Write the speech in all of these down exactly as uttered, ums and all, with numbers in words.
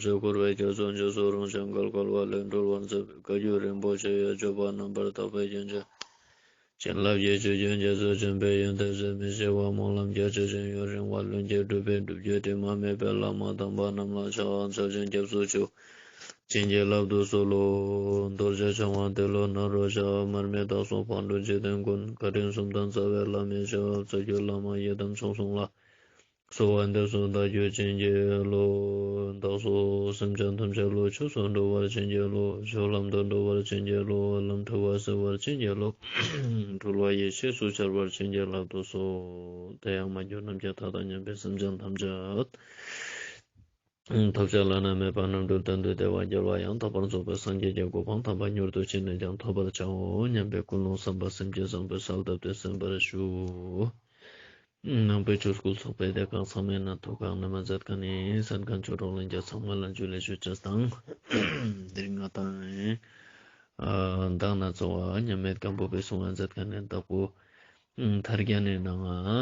ཞབས་འཁོར་བའི་རྒྱ་མཚོ་འཇིགས་སུ་རུང་ཞིང་བརྒལ་དཀའ་བ་ལས་སྒྲོལ་བར་མཛད་པའི་བཀའ་བརྒྱུད་རིན་པོ་ཆེ་ཡི་སྤྱོད་པ་རྣམ་པར་དག་པའི་རྒྱན་ཅན། བྱིན་རླབས་ཀྱི་ཆུ་རྒྱུན་རྒྱ་མཚོ་ཆེན་པོའི་ཡོན་ཏན་ཟད་མི་ཤེས་པ་སྨོན་ལམ་རྒྱ་ཆེ་ཞིང་ཡུན་རིང་བ་ལྷུན་གྱིས་གྲུབ་པའི་སྒྲུབ་བརྒྱུད་དྲི་མ་མེད་པའི་བླ་མ་དམ་པ་རྣམས་ལ་ཕྱག་འཚལ་ཞིང་སྐྱབས་སུ་མཆིའོ། བྱིན་གྱིས་བརླབ་ཏུ་གསོལ་ལོ། རྡོ་རྗེ་འཆང་དབང་ཏེ་ལོ་ནཱ་རོ་ཞབས། མར་མི་དྭགས་སོགས་ཕག་གྲུ་འཇིག་རྟེན་མགོན། བཀའ་དྲིན་གསུམ་ལྡན་རྩ་བའི་བླ་མའི་ཞབས། རྩ་བརྒྱུད་བླ་མ་ཡི་དམ་མཆོག་གསུམ་ལ། གསོལ་བ་འདེབས་སོ་བདག་རྒྱུད་བྱིན་གྱིས་རློབས། བདག་སོགས་སེམས་ཅན་ཐམས་ཅད་བློ་ཆོས་སུ་འགྲོ་བར་བྱིན་གྱིས་རློབས། ཆོས་ལམ་དུ་འགྲོ་བར་བྱིན་གྱིས་རློབས། ལམ་འཁྲུལ་བ་སེལ་བར་བྱིན་གྱིས་རློབས། འཁྲུལ་བ་ཡེ་ཤེས་སུ་འཆར་བར་བྱིན་གྱིས་བརླབ་ཏུ་གསོལ། དེ་ཡང་མ་གྱུར་ནམ་མཁའི་མཐའ་དང་མཉམ་པའི་སེམས་ཅན་ཐམས་ཅད། ཐོབ་བྱ་བླ་ན་མེད་པ་རྣམ་གྲོལ་གཏན་དུ་བདེ་བ་རྒྱལ་བ་ཡང་དག་པར་རྫོགས་པའི་སངས་རྒྱས་ཀྱི་གོ་འཕང་དམ་པ་མྱུར་དུ་ཅི་ནས་ཀྱང་ཐོབ་པར་བྱའོ་སྙམ་པའི་ཀུན་སློང་བསམ་པ་སེམས་བསྐྱེད་བཟང་པོའི་གསལ་བཏབ་སྟེ་གསན་པར་ཞུ། ནང་པའི་ཆོས་སྐུལ་ཚོགས་པའི་སྡེ་ཁག་ཚང་མའི་ནང་ཐུགས་ཁག་ནི་མ་མཛད་མཁན་ནི་གསན་མཁན་ཆོས་གྲོགས་ལྷན་རྒྱས་ཚང་མ་ལ་ཇུ་ལེ་ཞུ་ཅེས་དང་། དེ་རིང་ང་དང་ཨ་མདང་ནེ་ཚོ་བ་མཉམ་མེད་སྒམ་པོ་པའི་གསུང་ང་མཛད་མཁན་ནི་བདག་པོ་ཨ་ཐར་རྒྱན་ནི་ནང་ང་ཨ་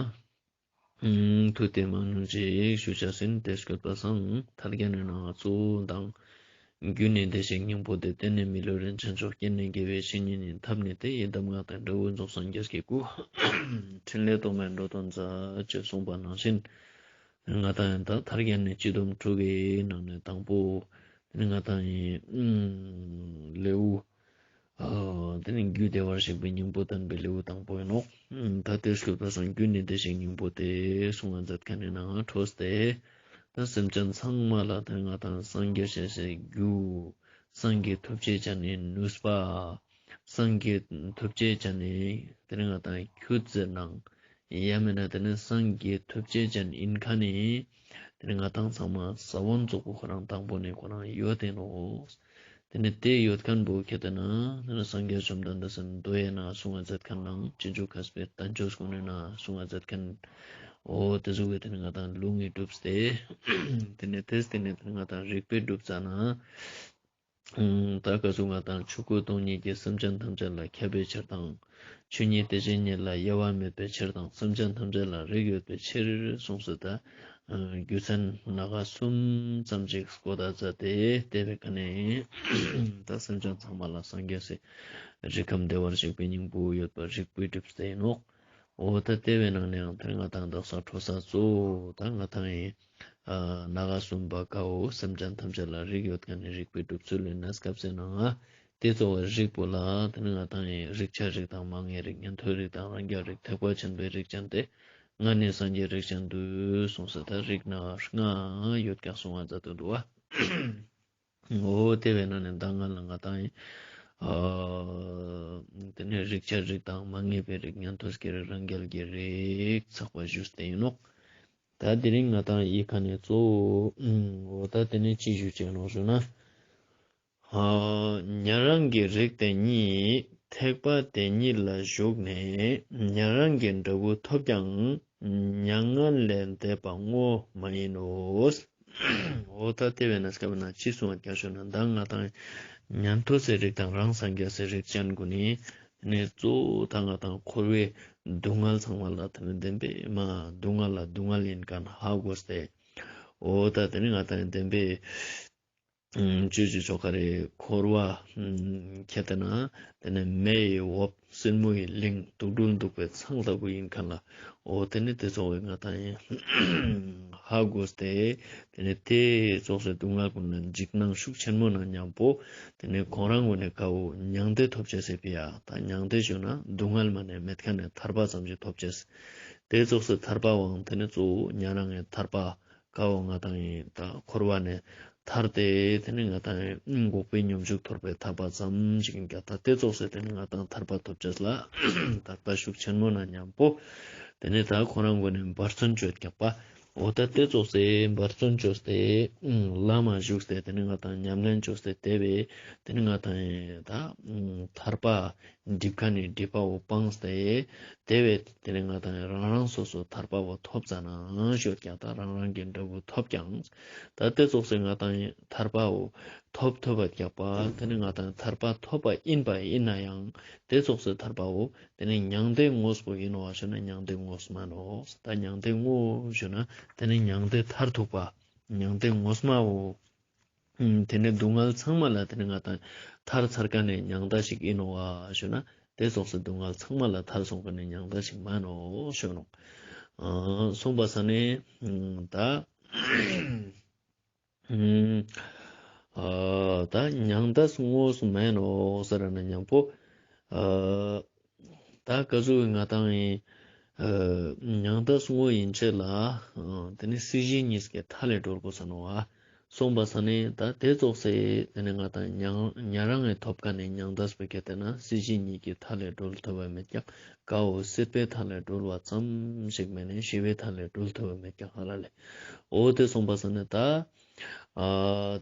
ཐུགས་བདེ་མང་ཉུང་ཅིག་ཞུ་ཅེས་ཨིན། དེ་སྐྱོད་པ་སང་ཐར་རྒྱན་ནི་ནང་ང་གཙོ་བོ་དང་རྒྱུ་ནི་བདེ་གཤེགས་སྙིང་པོ་སྟེ། རྟེན་ནི་མི་ལུས་རིན་ཆེན་མཆོག་རྐྱེན་ནི་དགེ་བའི་བཤེས་གཉེན་ཡིན། ཐབས་ནི་དེ་ཡི་གདམས་ངག་དང་། འབྲས་བུ་རྫོགས་སངས་རྒྱས་ཀྱི་སྐུ། ཕྲིན་ལས་རྟོག་མེད་འགྲོ་དོན་མཛད། ཅེས་གསུངས་པ་ནང་བཞིན་ང་དང་ཡང་ད་ཐར་རྒྱན་ནི་སྤྱི་སྡོམ་དྲུག་གི་ནང་ནས་དང་པོ་དེ་ནི་ང་དང་ཡིན་ལེའུ་ཨ་དེ་ནི་རྒྱུ་བདེ་བར་གཤེགས་པའི་སྙིང་པོ་བསྟན་པའི་ལེའུ་དང་པོ་ཡིན་ནོག་ད་དེ་སྐྱོད་པ་སང་རྒྱུ་ནི་བདེ་གཤེགས་སྙིང་པོ་སྟེ་གསུང་ང་མཛད་མཁན་ནི་ནང་ང་འཕྲོས་ཏེ། ད་སེམས་ཅན་ཚང་མ་ལ་དེ་ནི་ང་དང་སངས་རྒྱས་ཤེས་སའི་རྒྱུ། སངས་རྒྱས་ཐོབ་བྱེད་ཅན་ནི་ནུས་པ། སངས་རྒྱས་ཐོབ་བྱེད་ཅན་ནི་དེ་ནི་ང་དང་ཁྱུད་ཟེར་ནང་ཡང་མིན་ན་དེ་ནི་སངས་རྒྱས་ཐོབ་བྱེད་ཅན་ཡིན་མཁན་ནི་དེ་ནི་ང་དང་ཚང་མ་ས་བོན་རྫོགས་པོ་ཁོ་རང་དང་པོ་ནས་ཁོ་རང་ཡོད་དེ་ནོག་དེ་ནི་དེ་ཡོད་མཁན་བོ་ཁྱེད་དེ་ན་དེ་ནི་སངས་རྒྱས་བཅོམ་ལྡན་འདས་སི་མདོ་ཡི་ནང་གསུང་ང་མཛད་མཁན་ནང་རྗེས་འཇུག་མཁས་པའི་བསྟན་བཅོས་ཀུན་ནི་ནང་གསུང་ང་མཛད་མཁན་འོ་དེ་ཟུག་གི་དེ་ནི་ང་དང་ལུང་གིས་གྲུབ་སྟེ། དེ་ནི་དེས་དེ་ནི་དེ་ནི་ང་དང་རིགས་པས་གྲུབ་ཙ་ན། ད་ག་ཟུག་ང་དང་ཆོས་སྐུ་སྟོང་ཉིད་ཀྱིས་སེམས་ཅན་ཐམས་ཅད་ལ་ཁྱབ་པའི་ཕྱིར་དང་། ཆོས་ཉིད་དེ་བཞིན་ཉིད་ལ་དབྱེ་བ་མེད་པའི་ཕྱིར་དང་། སེམས་ཅན་ཐམས་ཅད་ལ་རིགས་ཡོད་པའི་ཕྱིར་གསུངས་སོ། ད་རྒྱུ་མཚན་སྣ་ཁ་གསུམ་ཙམ་ཅིག་གོ་བརྡ་མཛད་དེ་བསྟན་པའི་ཁ་ནས་ད་སེམས་ཅན་ཚང་མ་ལ་སངས་རྒྱས་སི་རིགས་ཁམས་བདེ་བར་གཤེགས་པའི་སྙིང་པོ་ཡོད་པ་རིགས་པས་གྲུབ་སྟེ་ཡིན་ནོག་འོ་ད་དེ་བས་ནང་ནས་ཡང་དེ་ནི་ང་དང་དག་ས་འཕྲོ་ས་གཙོ་བོ་ད་ང་དང་ཡིན། ཨ་སྣ་ཁ་གསུམ་པ་ཀ་བོ་སེམས་ཅན་ཐམས་ཅད་ལ་རིགས་ཡོད་མཁན་ནི་རིགས་པས་གྲུབ་ཚུལ་ལས་ན་སྐབས་སེ་ནང་ང་དེ་གཙོ་བོ་རིགས་པོ་ལ་དེ་ནི་ང་དང་ཡིན་རིགས་ཆད་རིགས་དང་མ་ངེས་རིགས་ཉན་ཐོས་རིགས་དང་རང་རྒྱལ་རིགས་ཐེག་པ་ཆེན་པོའི་རིགས་ཅན་ཏེ། ལྔ་ནི་སངས་རྒྱས་རིགས་ཅན་བསྡུས་གསུངས་སོ། ད་རིགས་སྣ་ལྔ་ཡོད་ཀྱག་གསུང་ང་མཛད་དེ་འདུག་བ། འོ་དེ་བས་ན་ནི་མདང་ང་ལ་ང་དང་ཡིན། ཨ་དེ་ནི་རིགས་ཆད་རིགས་དང་མ་ངེས་པའི་རིགས་ཉན་ཐོས་ཀྱི་རིགས་རང་རྒྱལ་གྱི་རིགས་ཚགས་པ་ཞུས་ཏེ་ཡིན་ནོག་ད་དེ་རིང་ང་དང་ཡི་ཁ་ནས་གཙོ་བོ་འོ་ད་དེ་ནི་ཅི་ཞུ་ཅེས་ནོག་ཞུ་ན། ཨ་ཉན་རང་གི་རིགས་དེ་ཉིད་ཐེག་པ་དེ་ཉིད་ལ་ཞུགས་ནས་ཉན་རང་གི་འབྲས་བུ་ཐོབ་ཀྱང་མྱ་ངན་ལས་འདས་པ་བསྔོ་མ་ཡིན་ནོ། འོ་ད་དེ་བས་ན་སྐབས་ན་ཅི་གསུང་བ་རྒྱ་ཞུ་ན་ད་ང་དང་ཉན་ཐོས་སི་རིགས་དང་རང་སངས་རྒྱས་སི་རིགས་ཅན་ཀུན་ནི་ནི་གཙོ་བོ་ད་ང་དང་འཁོར་བའི་སྡུག་བསྔལ་ཚང་མ་ལ་དེ་ནི་བདེན་པའི་མ་སྡུག་བསྔལ་ལ་སྡུག་བསྔལ་ཡིན་མཁན་ཧ་གོ་སྟེ། འོ་ད་དེ་ནི་ང་དང་བདེན་པའི་ཨ་ཅོ་ཅོ་ཅོ་ཁ་རེ་འཁོར་བ་ཁྱེད་དེ་ན་དེ་ནི་མེ་ཡི་འོབས་སྲིན་མོ་ཡི་གླིང་དུག་སྦྲུལ་གདུག་པའི་ཚང་ལྟ་བུ་ཡིན་མཁན་ལ་འོ་དེ་ནི་དེ་ཚོགས་པའི་ང་དང་ཡིན་ཧ་གོ་སྟེ་དེ་ནི་དེ་ཚོགས་སི་སྡུག་བསྔལ་ཀུན་ལ་འཇིགས་སྣང་ཤུགས་ཆེན་མོ་ན་མཉམ་པོ་དེ་ནི་ཁོང་རང་ཀུན་ནི་ཀ་བོ་མྱང་འདས་ཐོབ་ཅེས་སི་ཕི་ཡ་ད་མྱང་འདས་ཞུ་ན་སྡུག་བསྔལ་མ་ནས་མེད་མཁན་ནི་ཐར་པ་ཙམ་ཞིག་ཐོབ་ཅེས་དེ་ཚོགས་སི་ཐར་པ་བོའང་དེ་ནི་གཙོ་བོ་ཉན་རང་ངི་ཐར་པ། ཀ་བོ་ང་དང་ཡིན་ད་འཁོར་བ་ནས་ཐར་ཏེ་དེ་ནི་ང་དང་ཡིན་འགོག་པའི་སྙོམས་འཇུག་ཐོབ་པའི་ཐར་པ་ཙམ་ཞིག་ཡིན་ཀྱང་ད་དེ་ཚོགས་སེ་དེ་ནི་ང་དང་ཐར་པ་ཐོབ་ཅེས་ལ་དད་པ་ཤུགས་ཆེན་མོ་ན་མཉམ་པོ་དེ་ནི་ད་ཁོ་རང་ངོས་ནས་འབད་བརྩོན་བཅོས་ཀྱག་པ། འོ་ད་དེ་ཚོགས་སེ་འབད་བརྩོན་བཅོས་ཏེ་ལམ་མ་ཞུགས་ཏེ་དེ་ནི་ང་དང་ཉམས་ལེན་བཅོས་ཏེ་དེ་བས་དེ་ནི་ང་དང་ཡིན་ད་ཐར་པ། སྒྲིབ་ཁ་ནས་སྒྲིབ་པ་བོ་སྤངས་ཏེ། དེ་བས་དེ་ནི་ང་དང་རང་རང་སོ་སོ་ཐར་པ་བོ་ཐོབ་ཙ་ན་ཞོད་ཀྱང་ད་རང་རང་གི་འབྲས་བུ་ཐོབ་ཀྱང་། ད་དེ་ཚོགས་སེ་ང་དང་ཐར་པ་བོ་ཐོབ་ཐོབ་པ་རྒྱག་པ་དེ་ནི་ང་དང་ཐར་པ་ཐོབ་པ་ཡིན་པ་ཡིན་ན་ཡང་དེ་ཚོགས་སེ་ཐར་པ་བོ་དེ་ནི་མྱང་འདས་དངོས་པོ་ཡིན་ནོ་ཞུ་ན་མྱང་འདས་དངོས་མ་ནོ། ད་མྱང་འདས་དངོས་ཞུ་ན་དེ་ནི་མྱང་འདས་མཐར་ཐུག་པ་མྱང་འདས་དངོས་མ་བོ། ཨུམ། དེ་ནི་སྡུག་བསྔལ་ཚང་མ་ལ་དེ་ནི་ང་ཏང་ཐར་ཚར་ཁན་ནི་མྱང་འདས་ཤིག་ཨིན་ནོག་པ་ཞུ་ན། དེ་ཙོགས་སི་སྡུག་བསྔལ་ཚང་མ་ལ་ཐར་སོང་ཁན་ནི་མྱང་འདས་ཤིག་མན་ནོག་ཞུ་ནོག། ཨ་སོང་པ་ས་ནི་ཨུམ། ད་ཨུམ། ཨ་ད་མྱང་འདས་དངོས་མན་ནོག་ཟེར་ན་ཉམ་པོ། ཨ་ད་ག་ཟུག་ང་ཏང་ཨིན། ཨ་མྱང་འདས་དངོས་ཨིན་ཅེས་ལ། ཨ་དེ་ནི་སྲིད་ཞི་གཉིས་ཀའི་མཐའ་ལས་གྲོལ་དགོས་ས་ནོག་པ། སོང་པ་ས་ནི་ད་དེ་ཙོགས་སི་དེ་ནི་ང་ཏང་ཉང་ཉན་རང་ངི་ཐོབ་ཁན་ནི་མྱང་འདས་པོ་ཁྱེར་ཏེ་ན་སྲིད་ཞི་གཉིས་ཀའི་མཐའ་ལས་གྲོལ་ཐུབ་པ་མེད་ཀྱག། ཀ་བོ་སྲིད་པའི་མཐའ་ལས་གྲོལ་བ་ཙམ་ཞིག་མ་ནི་ཞི་བའི་མཐའ་ལས་གྲོལ་ཐུབ་པ་མེད་ཀྱག་ཧ་ལ་ལེ། འོ་དེ་སོང་པ་ས་ནི་ད། ཨ་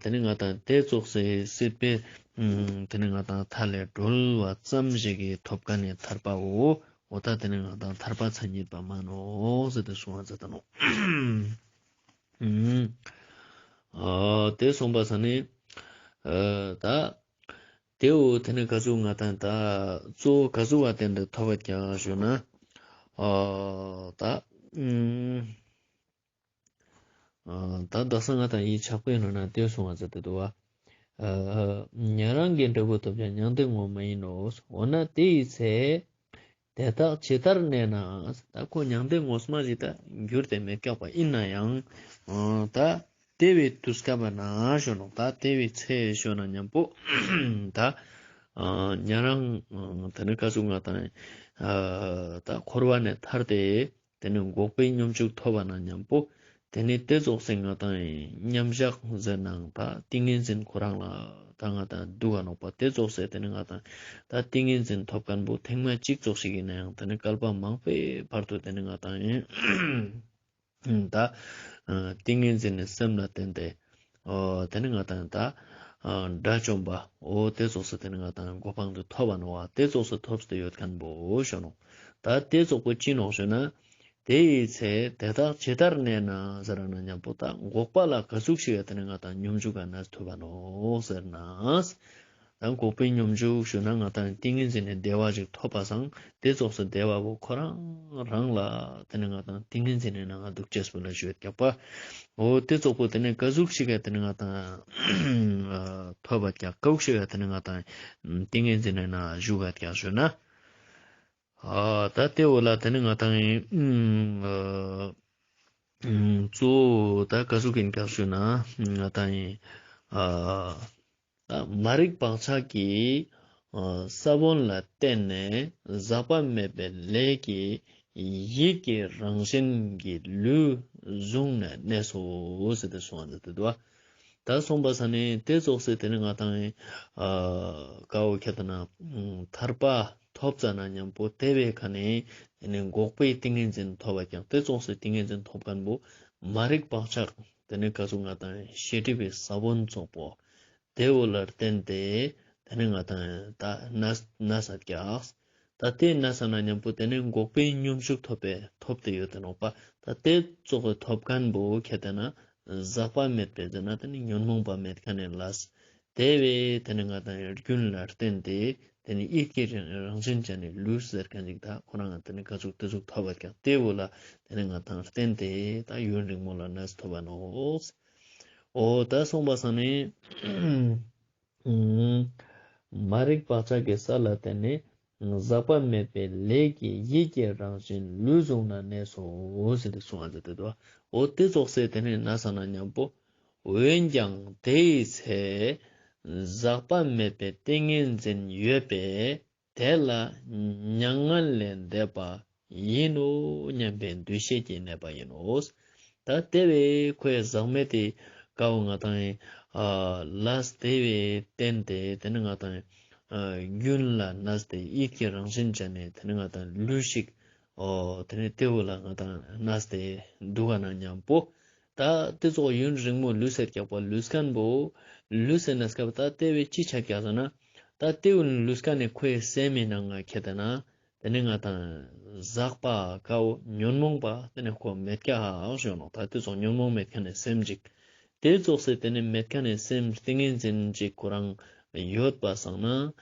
དེ་ནི་ང་ཏང་དེ་ཙོགས་སི་སྲིད་པའི་ཨུམ་དེ་ནི་ང་ཏང་མཐའ་ལས་གྲོལ་བ་ཙམ་ཞིག་གི་ཐོབ་ཁན་ནི་ཐར་པ་བོ། འོ་ད་དེ་ནི་ང་ཏང་ཐར་པ་མཚན་ཉིད་པ་མན་ནོག་ཟེར་ཏེ་གསུངས་པ་མཛད་ད་ནོག། ཨུམ། ཨ་དེ་སོང་པ་ས་ནི་ཨ་ད་དེ་བོ་དེ་ནི་ག་ཟུག་ང་ཏང་ད་གཙོ་བོ་ག་ཟུག་བ་བརྟེན་ཏེ་ཐོབ་པ་ཀྱག་ཞུ་ན། ཨ་ད་ཨུམ། ཨ་ད་དག་ས་ང་ཏང་ཡིད་ཆགས་པའི་ནང་ན་དེ་གསུངས་པ་མཛད་དེ་འདུག་པ། ཨ་ཉན་རང་གི་འབྲས་བུ་ཐོབ་ཀྱང་མྱང་འདས་དངོས་མ་ཡིན་ནོ། འོ་ན་དེ་ཡི་ཚེ། དེ་དག་ཇི་ལྟར་གནས་ན། ད་ཁོ་མྱང་འདས་དངོས་མ་ཞིག་ད་གྱུར་ཏེ་མེད་ཀྱག་པ་ཨིན་ནའང་། ཨ་ད་དེ་བོའི་དུས་སྐབས་ན་ཞུ་ནོག། ད་དེ་བོའི་ཚེ་ཞུ་ན་ཉམ་པོ། ད་ཨ་ཉན་རང་ཨ་དེ་ནི་ག་ཟུག་ང་ཏང་ཨ་ད་འཁོར་བ་ནས་ཐར་ཏེ། དེ་ནི་འགོག་པའི་སྙོམས་འཇུག་ཐོབ་པ་ན་ཉམ་པོ། དེ་ནི་དེ་ཙོགས་སེ་ང་ཏང་མཉམ་བཞག་ཟེར་ནའང་ད་ཏིང་ངེ་འཛིན་ཁོ་རང་ལ་ད་ང་ཏང་འདུག་ག་ནོག་པ། དེ་ཙོགས་སེ་དེ་ནི་ང་ཏང་ད་ཏིང་ངེ་འཛིན་ཐོབ་ཁན་བོ་ཐེངས་མ་གཅིག་ཙོགས་ཤིག་ཨིན་ནའང་དེ་ནི་བསྐལ་པ་མང་པོའི་བར་དུ་དེ་ནི་ང་ཏང་ད་ཏིང་ངེ་འཛིན་ནི་སེམས་ལ་བརྟེན་ཏེ། འོ་དེ་ནི་ང་ཏང་ད་དགྲ་བཅོམ་པ། འོ་དེ་ཙོགས་སེ་དེ་ནི་ང་ཏང་གོ་འཕང་དུ་ཐོབ་པ་ནོག་པ། དེ་ཙོགས་སེ་ཐོབ་སྟེ་ཡོད་ཁན་བོ་ཞུ་ནོག། ད་དེ་ཙོགས་པོ་ཅི་ནོག་ཞུ་ན། དེ་ཡི་ཚེ་དེ་དག་ཇི་ལྟར་གནས་ན་ཟེར་ན་ཉམ་པོ་ད་འགོག་པ་ལ་ག་ཟུག་ཞིག་ཡ་དེ་ནི་ང་ཏང་སྙོམས་འཇུག་ག་གནས་ཐུབ་པ་ནོག་ཟེར་ན། ད་འགོག་པའི་སྙོམས་འཇུག་ཞུ་ན་ང་ཏང་ཏིང་ངེ་འཛིན་ནི་བདེ་བ་ཞིག་ཐོབ་པ་སང་དེ་ཙོགས་སེ་བདེ་བ་བོ་ཁོ་རང་རང་ལ་དེ་ནི་ང་ཏང་ཏིང་ངེ་འཛིན་ནི་ནང་ང་འདུག་ཅེས་པོ་ལ་ཞུ་ཡོད་ཀྱག་པ། འོ་དེ་ཙོགས་པོ་དེ་ནི་ག་ཟུག་ཞིག་ག་དེ་ནི་ང་ཏང་ཐོབ་པ་ཀྱག། ག་ཟུག་ཞིག་ག་དེ་ནི་ང་ཏང་ཏིང་ངེ་འཛིན་ནི་ནང་ང་བཞུགས་ཀྱག་ཞུ་ན། ཨ་ད་དེ་བོ་ལ་དེ་ནི་ང་ཏང་ཨ་གཙོ་བོ་ད་ག་ཟུག་ཨིན་ཀྱག་ཞུ་ན་ང་ཏང་ཨ་ད་མ་རིག་བག་ཆགས་ཀྱི་ཨ་ས་བོན་ལ་བརྟེན་ནས་ཟག་པ་མེད་པའི་ལས་ཀྱི་ཡིད་ཀྱི་རང་བཞིན་གྱི་ལུས་བཟུང་ནས་གནས་སོ་ཟེར་ཏེ་གསུངས་པ་མཛད་དེ་འདུག་པ། ད་སོང་པ་ས་ནི་དེ་ཙོགས་སེ་དེ་ནི་ང་ཏང་ཨ་ཀ་བོ་ཁྱེར་ཏེ་ན་ཐར་པ་ཐོབ་ཙ་ན་ཉམ་པོ་དེ་བོའི་ཁ་ནས་དེ་ནི་འགོག་པའི་ཏིང་ངེ་འཛིན་ཐོབ་པ་ཀྱག། དེ་ཙོགས་སེ་ཏིང་ངེ་འཛིན་ཐོབ་ཁན་བོ་མ་རིག་བག་ཆགས་དེ་ནི་ག་ཟུག་ང་ཏང་ཤེས་སྒྲིབ་པའི་ས་བོན་ཙོགས་པོ། དེ་བོ་ལ་བརྟེན་ཏེ་དེ་ནི་ང་ཏང་ད་གནས་གནས་ཀྱག། ད་དེ་གནས་ན་ཉམ་པོ་དེ་ནི་འགོག་པའི་སྙོམས་འཇུག་ཐོབ་པའི་ཐོབ་སྟེ་ཡོད་དེ་ནོག་པ། ད་དེ་ཙོགས་སེ་ཐོབ་ཁན་བོ་ཁྱེར་ཏེ་ན་ཟག་པ་མེད་པའི་ཟེར་ན་དེ་ནི་ཉོན་མོངས་པ་མེད་ཁན་ནི་ལས། དེ་བོའི་དེ་ནི་ང་ཏང་རྒྱུན་ལ་བརྟེན་ཏེ་དེ་ནི་ཡིད་ཀྱི་རང་བཞིན་ཅན་ནི་ལུས་ཟེར་ཁན་ཅིག་ད་ཁོ་རང་དེ་ནི་ག་ཟུག་དེ་ཟུག་ཐོབ་པ་ཀྱག། དེ་བོ་ལ་དེ་ནི་ང་ཏང་བརྟེན་ཏེ་ད་ཡུན་རིང་མོ་ལ་གནས་ཐུབ་པ་ནོག། འོ་ད་སོང་པ་ས་ནི་མ་རིག་བག་ཆགས་ཀྱི་ས་ལ་བརྟེན་ནས་ཟག་པ་མེད་པའི་ལས་ཀྱི་ཡིད་ཀྱི་རང་བཞིན་ལུས་བཟུང་ནས་གནས་སོ་ཟེར་ཏེ་གསུངས་པ་མཛད་དེ་འདུག། འོ་དེ་ཙོགས་སེ་དེ་ནི་གནས་ན་ཉམ་པོ། འོན་ཀྱང་དེ་ཡི་ཚེ་ཟག་པ་མེད་པའི་ཏིང་ངེ་འཛིན་ཡོད་པས། དེ་ལ་མྱ་ངན་ལས་འདས་པ་ཡིན་ནོ་སྙམ་པའི་འདུ་ཤེས་ཀྱིས་གནས་པ་ཡིན་ནོ། ད་དེ་བོའི་ཁོའི་ཟག་མེད་དེ་ཀ་བོ་ང་ཏང་ཨ་ལས་དེ་བོའི་བརྟེན་ཏེ་དེ་ནི་ང་ཏང་ཨ་རྒྱུན་ལ་གནས་ཏེ་ཡིད་ཀྱི་རང་བཞིན་ཅན་ནི་དེ་ནི་ང་ཏང་ལུས་ཤིག། འོ་དེ་ནི་དེ་བོ་ལ་ང་ཏང་གནས་ཏེ་འདུག་ག་ན་ཉམ་པོ། ད་དེ་ཙོགས་ཡུན་རིང་མོ་ལུས་སེ་ཀྱག་པ་ལུས་ཁན་བོ་ལུས་སེ་ན་སྐབས་ད་དེ་བོའི་ཅི་ཆ་ཀྱག་ཟེར་ན། ད་དེ་བོ་ལུས་ཁན་ནི་ཁོའི་སེམས་མི་ནང་ང་ཁྱེར་ཏེ་ན་དེ་ནི་ང་ཏང་ཟག་པ་ཀ་བོ་ཉོན་མོངས་པ་དེ་ནི་ཁོ་མེད་ཀྱག་ཞུ་ནོག། ད་དེ་ཙོགས་ཉོན་མོངས་མེད་ཁན་ནི་སེམས་ཅིག། དེ་ཙོགས་སེ་དེ་ནི་མེད་ཁན་ནི་སེམས་ཏིང་ངེ་འཛིན་ཅིག་ཁོ་རང་ཡོད་པ་སང་ན།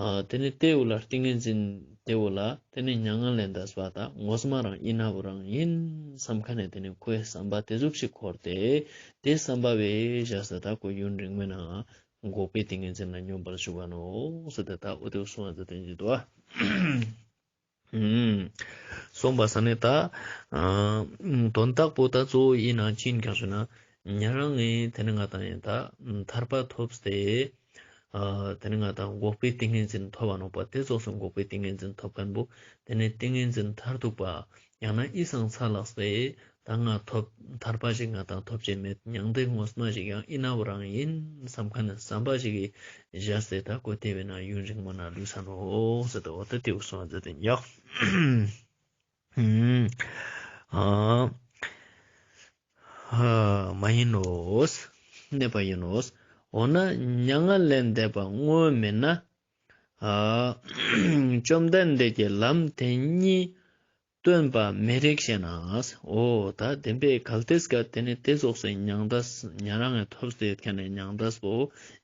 ཨ་ཏེ་ནེ་ཏེ་བོ་ལ་ཏིང་ངེ་འཛིན་ཏེ་བོ་ལ་ཏེ་ནེ་མྱ་ངན་ལས་འདས་པ་དང་ངོ་མ་རང་ཨིན་ན་བོ་རང་ཨིན་སམ་ཁན་ནི་ཏེ་ནེ་ཁོའི་སམ་པ་ཏེ་ཟུག་ཞིག་ཁོར་ཏེ་ཏེ་སམ་པ་བོའེ་ཞག་སྟེ་ད་ཁོ་ཡུན་རིང་མོའི་ནང་འགོག་པའི་ཏིང་ངེ་འཛིན་ལ་སྙོམས་པར་ཞུགས་པ་ནོག་ཟེར་ཏེ་ད་འོ་ཏེ་བོ་གསུངས་པ་ཟེར་ཏེ་ཨིན་ཏེ་དུག་ཨ། ཨུམ། སོང་པ་ས་ནེ་ད་ཨ་དོན་དག་པོ་ད་གཙོ་བོ་ཨིན་ན་ཅི་ཨིན་ཀྱང་ཞུ་ན་ཉེ་རང་ངི་ཏེ་ནེ་ང་དང་ཡང་ད་ཐར་པ་ཐོབ་སྟེ་ཨ་ཏེ་ནེ་ང་དང་འགོག་པའི་ཏིང་ངེ་འཛིན་ཐོབ་པ་ནོག་པ། ཏེ་ཙོགས་སུ་འགོག་པའི་ཏིང་ངེ་འཛིན་ཐོབ་ཁན་བོ་ཏེ་ནེ་ཏིང་ངེ་འཛིན་མཐར་ཐུག་པ་ཡང་ན་འི་སང་ཚ་ལགས་སེ་ད་ང་ཐོབ་ཐར་པ་ཞིག་ང་དང་ཐོབ་ཅེས་མེད། མྱང་འདས་ངོ་མ་ཞིག་ཡང་ཨིན་ན་བོ་རང་ཨིན་སམ་ཁན་ནི་སམ་པ་ཞིག་གི་ཞག་སྟེ་ད་ཁོ་ཏེ་བོའེ་ནང་ཡུན་རིང་མོའི་ནང་ལུས་ས་ནོག་ཟེར་ཏེ་འོ་ད་ཏེ་བོ་གསུངས་པ་ཟེར་ཏེ་ཨིན་ཡོག། ཨུམ། ཨ་ཨ་མ་ཨིན་ནོག། གནས་པ་ཨིན་ནོག། འོ་ན་མྱ་ངན་ལས་འདས་པ་བསྔོ་མེད་ན། ཨ་བཅོམ་ལྡན་འདས་ཀྱིས་ལམ་དེ་ཉིད་སྟོན་པ་མི་རིགས་ཞེ་ན། འོ་ད་བདེན་པའི་གལ་ཏེ་སྐབས་ཏེ་ནེ་ཏེ་ཙོགས་སེ་མྱང་འདས་ཉེ་རང་ངི་ཐོབ་སྟེ་ཡོད་ཁན་ནི་མྱང་འདས་པོ་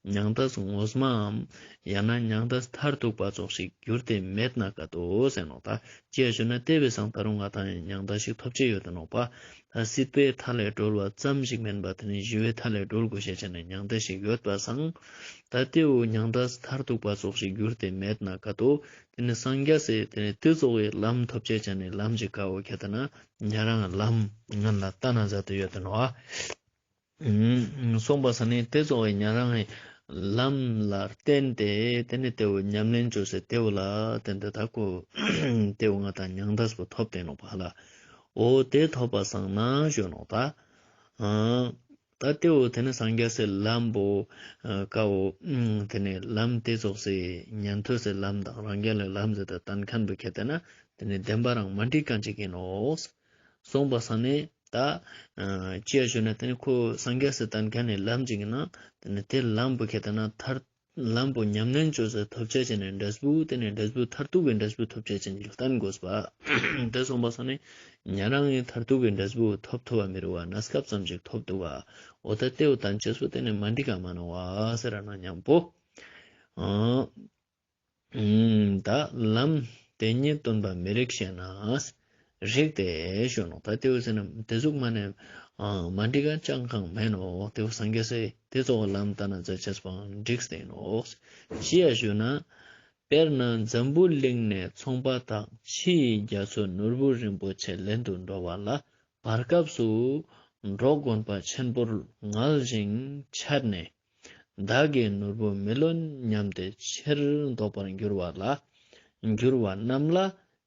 མྱང་འདས་ངོ་མའམ་ཡང་ན་མྱང་འདས་མཐར་ཐུག་པ་ཙོགས་ཤིག་གྱུར་ཏེ་མེད་ན་ཀ་ཏོ་ཟེར་ནོག་ད། ཅི་ཡ་ཞུ་ན་ཏེ་བོའེ་སང་ད་རུང་ང་དང་མྱང་འདས་ཤིག་ཐོབ་ཅེས་ཡོད་ཏེ་ནོག་པ། ད་སྲིད་པའི་མཐའ་ལས་གྲོལ་བ་ཙམ་ཞིག་མན་པ་ཏེ་ནེ་ཞི་བའི་མཐའ་ལས་གྲོལ་དགོས་ཤེས་ཅན་ནི་མྱང་འདས་ཤིག་ཡོད་པ་སང་། ད་ཏེ་བོ་མྱང་འདས་མཐར་ཐུག་པ་ཙོགས་ཤིག་གྱུར་ཏེ་མེད་ན་ཀ་ཏོ། ཏེ་ནེ་སངས་རྒྱས་སི་ཏེ་ནེ་ཏེ་ཙོགས་སི་ལམ་ཐོབ་ཅེས་ཅན་ནི་ལམ་ཞིག་ཀ་བོ་ཁྱེར་ཏེ་ན་ཉེ་རང་ལམ་ངན་ལ་ལྟ་ན་ཟ་ཏེ་ཡོད་ཏེ་ནོག་ཨ། ཨུམ། སོང་པ་ས་ནེ་ཏེ་ཙོགས་སི་ཉེ་རང་ངི་ལམ་ལ་བརྟེན་ཏེ་ཏེ་ནེ་ཏེ་བོ་ཉམས་ལེན་ཅོས་སེ་ཏེ་བོ་ལ་བརྟེན་ཏེ་ད་ཁོ་ཏེ་བོ་ང་དང་མྱང་འདས་པོ་ཐོབ་སྟེ་ནོག་པ་ཧ་ལ། འོ་ཏེ་ཐོབ་པ་སང་ན་ཞུ་ནོག་ད། ཨ་ད་ཏེ་བོ་ཏེ་ནེ་སངས་རྒྱས་སི་ལམ་པོ་ཨ་ཀ་བོ་ཨུམ་ཏེ་ནེ་ལམ་ཏེ་ཙོགས་སི་ཉན་ཐོས་སི་ལམ་དང་རང་རྒྱལ་ལི་ལམ་ཟེར་ཏེ་སྟན་ཁན་བོ་ཁྱེར་ཏེ་ན་ཏེ་ནེ་བདེན་པ་རང་མ་འགྲིག་ཁན་ཅིག་ཨིན་ནོག། སོང་པ་སང་ནེ་ད་ཨ་ཅི་ཡ་ཞུ་ན་ཏེ་ནེ་ཁོ་སངས་རྒྱས་སི་སྟན་ཁན་ནི་ལམ་ཅིག་ཨིན་ན་ཏེ་ནེ་ཏེ་ལམ་པོ་ཁྱེར་ཏེ་ན་མཐར་ལམ་པོ་ཉམས་ལེན་ཅོས་སེ་ཐོབ་ཅེས་ཅན་ནི་འབྲས་བུ་ཏེ་ནེ་འབྲས་བུ་མཐར་ཐུག་གི་འབྲས་བུ་ཐོབ་ཅེས་ཅན་ཅིག་སྟན་དགོས་པ། ཏེ་སོང་པ་སང་ནེ་ཉེ་རང་ངི་མཐར་ཐུག་གི་འབྲས་བུ་ཐོབ་ཐུབ་བ་མི་རུང་བ་གནས་སྐབས་ཙམ་ཞིག་ཐོབ་འདུག་པ། འོ་ད་ཏེ་བོ་སྟན་ཅེས་པོ་ཏེ་ནེ་མ་འགྲིག་ག་མ་ནོག་པ་ཟེར་ན་ཉམ་པོ། ཨ། ཨུམ། ད་ལམ་དེ་ཉིད་སྟོན་པ་མི་རིགས་ཞེ་ན། རིགས་ཏེ་ཞུ་ནོག། ད་ཏེ་བོ་ཟེར་ན་ཏེ་ཟུག་མ་ནེ་ཨ་མ་འགྲིག་ག་ཅང་གང་མེན་ནོག། ཏེ་བོ་སངས་རྒྱས་སི་ཏེ་ཙོགས་ལམ་ལྟ་ན་མཛད་ཅེས་པའང་འགྲིགས་ཏེ་ནོག། ཅི་ཡ་ཞུ་ན། དཔེར་ན་འཛམ་བུ་གླིང་ནས་ཚོང་པ་དག་ཕྱི་ཡི་རྒྱ་མཚོ་ནོར་བུ་རིན་པོ་ཆེ་ལེན་དུ་འགྲོ་བ་ལ་བར་སྐབས་སུ་འབྲོག་དགོན་པ་ཆེན་པོར་ངལ་ཞིང་འཕྱད་ནས། བདག་གིས་ནོར་བུ་མི་ལོན་སྙམ་སྟེ་ཕྱིར་ལྡོག་པར་འགྱུར་བ་ལ། འགྱུར་བ་རྣམས་ལ་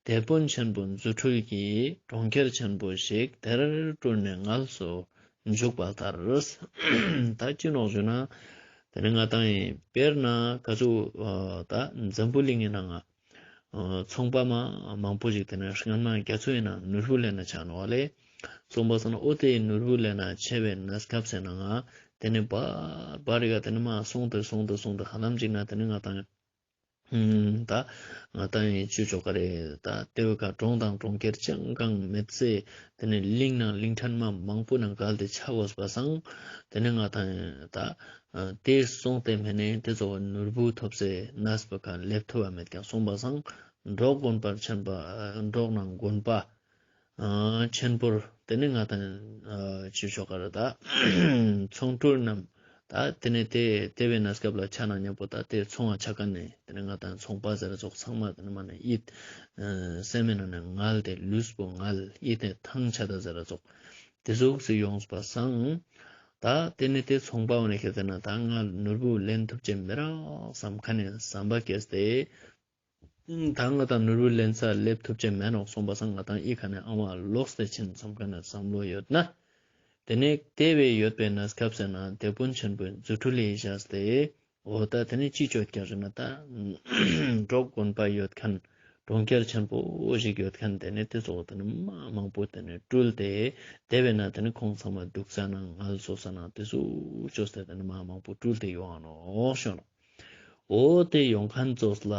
དེད་དཔོན་ཆེན་པོ་རྫུ་འཕྲུལ་གྱིས་གྲོང་ཁྱེར་ཆེན་པོ་ཞིག་དེར་སྤྲུལ་ནས་ངལ་གསོ་འཇུག་པ་ལྟར། ད་ཅི་ནོག་ཞུ་ན། ཏེ་ནེ་ང་དང་ཡིན་དཔེར་ན་ག་ཟུག་ད་འཛམ་བུ་གླིང་ངི་ནང་ང་ཚོང་པ་མ་མང་པོ་ཞིག་ཏེ་ནེ་སྔན་མ་རྒྱ་མཚོའི་ནང་ནོར་བུ་ལེན་ན་ཆ་ནོག་ལེ། སོང་པ་སང་ན་འོ་ཏེ་ནོར་བུ་ལེན་ན་ཆ་བའི་གནས་སྐབས་སི་ནང་ང་ཏེ་ནེ་བར་བར་རི་ག་ཏེ་ནེ་མ་སོང་སྟེ་སོང་སྟེ་སོང་སྟེ་ཧ་ལམ་ཅིག་ན་ཏེ་ནེ་ང་དང་ད་ང་དང་ཡིན་ཅི་ཆོག་ག་རེ། ད་ཏེ་བོ་ཀ་གྲོང་དང་གྲོང་ཁྱེར་ཅང་གང་མེད་སེ་ཏེ་ནེ་གླིང་ནང་གླིང་ཕྲན་མ་མང་པོ་ནང་བརྒལ་ཏེ་ཆ་དགོས་པ་སང་ཏེ་ནེ་ང་དང་ད་ཏེ་སོང་སྟེ་མེད་ནེ་ཏེ་ཙོགས་ནོར་བུ་ཐོབ་སེ་གནས་པོ་ཀ་སླེབས་ཐུབ་པ་མེད་ཀྱང་སོང་པ་སང་འབྲོག་དགོན་པར་ཆེན་པ་འབྲོག་ནང་དགོན་པ་ཨ་ཆེན་པོར་ཏེ་ནེ་ང་དང་ཨ་ཅི་ཆོག་ག་རེ་ད་ཚོང་འཕྲུལ་རྣམས་ད་ཏེ་ནེ་ཏེ་ཏེ་བའི་གནས་སྐབས་ལ་ཆ་ན་ཉམ་པོ་ད་ཏེ་ཚོང་ང་ཆ་ཁན་ནི་ཏེ་ནེ་ང་དང་ཚོང་པ་ཟེར་ར་ཙོགས་ཚང་མ་ཏེ་ནེ་མ་ནེ་ཡིད་ཨ་སེམས་ནང་ནེ་ངལ་ཏེ་ལུས་པོ་ངལ་ཡིད་ཏེ་ཐང་ཆད་ད་ཟེར་ར་ཙོགས་ཏེ་ཟུག་སེ་ཡོངས་པ་སང་ད་ཏེ་ནེ་ཏེ་ཚོང་པ་བོ་ནེ་ཁྱེར་ཏེ་ན་ད་ང་ནོར་བུ་ལེན་ཐུབ་ཅེས་མི་རག་སམ་ཁན་ནི་སམ་པ་སྐྱེས་ཏེ། ད་ང་དང་ནོར་བུ་ལེན་ས་སླེབས་ཐུབ་ཅེས་མེན་ནོག་སོང་པ་སང་ང་དང་ཨི་ཁ་ནེ་ཨ་བ་ལོགས་ཏེ་ཕྱིན་སམ་ཁན་ནི་སམ་བློ་ཡོད་ན། ཏེ་ནེ་ཏེ་བོ་ཡོད་པའི་གནས་སྐབས་སི་ནང་དེད་དཔོན་ཆེན་པོའི་རྫུ་འཕྲུལ་ལས་བཞག་སྟེ། འོ་ད་ཏེ་ནེ་ཅི་ཅོ་ཀྱག་ཞུ་ན་ད་འབྲོག་དགོན་པ་ཡོད་ཁན་གྲོང་ཁྱེར་ཆེན་པོ་ཞིག་ཡོད་ཁན་ཏེ་ནེ་ཏེ་ཙོགས་ཏེ་ནེ་མ་མང་པོ་ཏེ་ནེ་སྤྲུལ་ཏེ་ཏེ་བོའི་ནང་ཏེ་ནེ་ཁོང་ཚང་མ་དུག་ས་ནང་ངལ་གསོ་ས་ནང་ཏེ་ཙོགས་ཅོས་ཏེ་ཏེ་ནེ་མ་མང་པོ་སྤྲུལ་ཏེ་ཡོང་ང་ནོག་ཞུ་ནོག། འོ་ཏེ་ཡོང་ཁན་ཙོགས་ལ་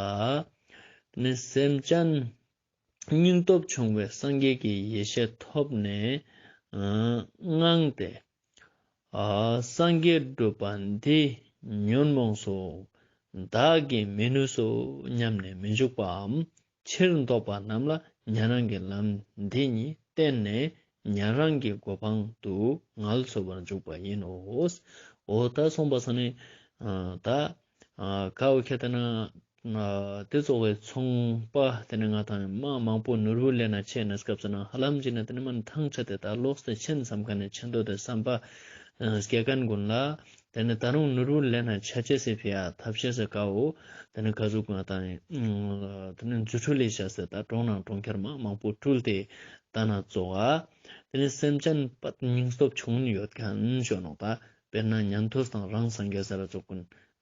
ཏེ་ནེ་སེམས་ཅན་སྙིང་སྟོབས་ཆུང་བའི་སངས་རྒྱས་ཀྱི་ཡེ་ཤེས་ཐོབ་ནས་ཨ་དངངས་ཏེ་ཨ་སངས་རྒྱས་སྒྲུབ་པ་འདི་ཉོན་མོངས་སོ། བདག་གིས་མི་ནུས་སོ་སྙམ་ནས་མི་འཇུག་པའམ། ཕྱིར་ལྡོག་པ་རྣམས་ལ་ཉན་རང་གི་ལམ་འདི་ཉིད་བསྟན་ནས་ཉན་རང་གི་གོ་འཕང་དུ་ངལ་གསོ་བར་འཇུག་པ་ཡིན་ནོ། འོ་ད་སོང་པ་སང་ནི་ད་ཀ་བོ་ཁྱེད་ལྟ་ན་དེ་ཙོགས་པའི་ཚོང་པ་དེ་ནི་ང་དང་མ་མང་པོ་ནོར་བུ་ལེན་ན་ཆེ་ན་སྐབས་སུ་ན་ཧ་ལམ་ཅིག་ན་དེ་ནི་མ་ཐང་ཆད་དེ་ད་ལོག་སྟེ་ཆེན་བསམ་མཁན་ནི་ཆེན་དོ་དེ་བསམ་པ་སྐྱེ་མཁན་ཀུན་ལ། དེ་ནི་ད་རུང་ནོར་བུ་ལེན་ན་ཆ་ཅེས་སི་ཕི་ཡ་ཐབས་ཤེས་སི་ཀ་བོ་དེ་ནི་ག་ཟུག་ང་དང་དེ་ནི་རྫུ་འཕྲུལ་ལས་བྱས་སེ་ད་གྲོང་ནང་གྲོང་ཁྱེར་མ་མང་པོ་སྤྲུལ་ཏེ་ད་ན་ཙོགས་ཨ། དེ་ནི་སེམས་ཅན་པད་སྙིང་སྟོབས་ཆུང་ངུན་ཡོད་མཁན་ཞུ་ནོག་ད་དཔེར་ན་ཉན་ཐོས་དང་རང་སངས་རྒྱས་ཟེར་ར་ཙོགས་ཀུན་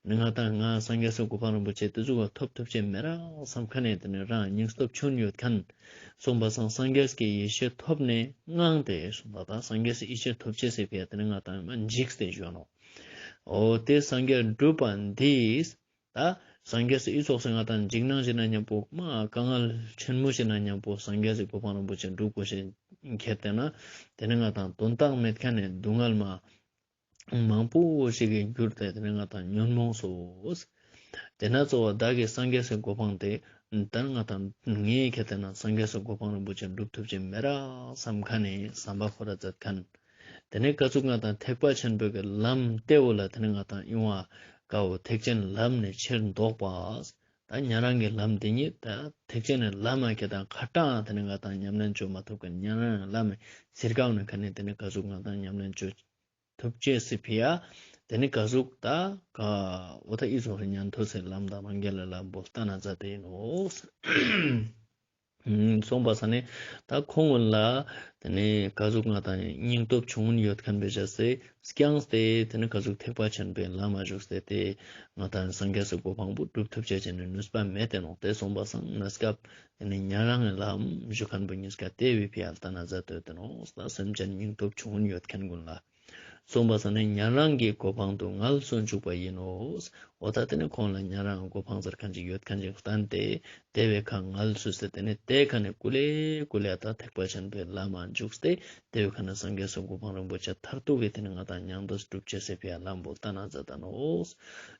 ནི་ང་དང་ང་སངས་རྒྱས་སི་གོ་འཕང་རིན་པོ་ཆེ་དེ་ཟུག་ག་ཐོབ་ཐུབ་ཅེས་མེད་ར་བསམ་མཁན་ནི་དེ་ནི་རང་སྙིང་སྟོབས་ཆུང་ངུན་ཡོད་མཁན། སོང་པ་སང་སངས་རྒྱས་ཀྱི་ཡེ་ཤེས་ཐོབ་ནས་དངངས་ཏེ་སོང་པ་དང་སངས་རྒྱས་ཀྱི་ཡེ་ཤེས་ཐོབ་ཅེས་སི་ཕི་ཡ་དེ་ནི་ང་དང་མ་འཇིགས་ཏེ་བཞོན་ནོ། འོ་དེ་སངས་རྒྱས་སྒྲུབ་པ་འདིས་ད་སངས་རྒྱས་སི་ཨི་ཙོགས་སི་ང་དང་འཇིགས་སྣང་ཞིག་ན་མཉམ་པོ་མ་དཀའ་ངལ་ཆེན་མོ་ཞིག་ན་མཉམ་པོ་སངས་རྒྱས་སི་གོ་འཕང་རིན་པོ་ཆེ་སྒྲུབ་དགོས་ཤེས་ཁྱེར་ཏེ་ན་དེ་ནི་ང་དང་དོན་དག་མེད་མཁན་ནི་སྡུག་བསྔལ་མ་མང་པོ་ཞིག་གི་གྱུར་ཏེ་དེ་ནི་ང་དང་ཉོན་མོངས་སོ། དེ་ན་གཙོ་བོ་བདག་གིས་སངས་རྒྱས་སི་གོ་འཕང་དེ་ད་ང་དང་ངས་ཁྱེར་ཏེ་ན་སངས་རྒྱས་སི་གོ་འཕང་རིན་པོ་ཆེ་སྒྲུབ་ཐུབ་ཅེས་མེད་ར་བསམ་མཁན་ནི་བསམ་པ་ཁོ་ར་མཛད་མཁན། དེ་ནི་ག་ཟུག་ང་དང་ཐེག་པ་ཆེན་པོའི་གི་ལམ་དེ་བོ་ལ་དེ་ནི་ང་དང་ཨིན་བ་ཀ་བོ་ཐེག་ཆེན་ལམ་ནས་ཕྱིར་ལྡོག་པ། ད་ཉན་རང་གི་ལམ་དེ་ཉིད་ད་ཐེག་ཆེན་ནི་ལམ་མ་ཁྱེར་ཏེ་ན་ཁ་ཏང་དེ་ནི་ང་དང་ཉམས་ལེན་བཅོ་མ་ཐུབ་མཁན་ཉན་རང་ལམ་ཟེར་ཀ་བོ་ནི་ཁ་ནི་དེ་ནི་ག་ཟུག་ང་དང་ཉམས་ལེན་བཅོ་ཐུབ་ཅེས་སི་ཕི་ཡ། དེ་ནི་ག་ཟུག་ད་ཀ་འོ་ད་ཨི་ཙོགས་སི་ཉན་ཐོས་སི་ལམ་དང་རང་རྒྱལ་ལ་ལམ་བོ་ལྟ་ན་མཛད་དེ་ཡིན་ནོ། སོང་པ་སང་ནི་ད་ཁོང་ཀུན་ལ་དེ་ནི་ག་ཟུག་ང་དང་སྙིང་སྟོབས་ཆུང་ངུན་ཡོད་མཁན་བེ་བྱས་སེ་བསྐྱངས་ཏེ་དེ་ནི་ག་ཟུག་ཐེག་པ་ཆེན་པོའི་ལམ་མ་ཞུགས་ཏེ་དེ་ང་དང་སངས་རྒྱས་སི་གོ་འཕང་པོ་སྒྲུབ་ཐུབ་ཅེས་ཅན་ནི་ནུས་པ་མེད་དེ་ནོག། དེ་སོང་པ་སང་ན་སྐབས་དེ་ནི་ཉན་རང་གི་ལམ་ཞུ་མཁན་པོ་ཉིས་ཀ་དེ་བོའི་ཕི་ཡ་ལྟ་ན་མཛད་དེ་ཡོད་དེ་ནོག། ད་སེམས་ཅན་སྙིང་སྟོབས་ཆུང་ངུན་ཡོད་མཁན་ཀུན་ལ། སོང་པ་སང་ནི་ཉན་རང་གི་གོ་འཕང་དུ་ངལ་གསོ་འཇུག་པ་ཡིན་ནོ། འོ་ད་དེ་ནི་ཁོང་ལ་ཉན་རང་གོ་འཕང་ཟེར་མཁན་ཅིག་ཡོད་མཁན་ཅིག་བསྟན་ཏེ་དེ་བའི་ཁ་ངལ་གསོས་ཏེ་དེ་ནི་དེ་ཁ་ནི་ཀུ་ལེ་ཀུ་ལེ་ད་ཐེག་པ་ཆེན་པོའི་ལམ་མ་འཇུག་སྟེ་དེ་བའི་ཁ་ནི་སངས་རྒྱས་སི་གོ་འཕང་རིན་པོ་ཆེ་མཐར་ཐུག་གི་དེ་ནི་ང་དང་མྱང་འདས་སྒྲུབ་ཅེས་སི་ཕི་ཡ་ལམ་བོ་ལྟ་ན་མཛད་དེ་ནོག།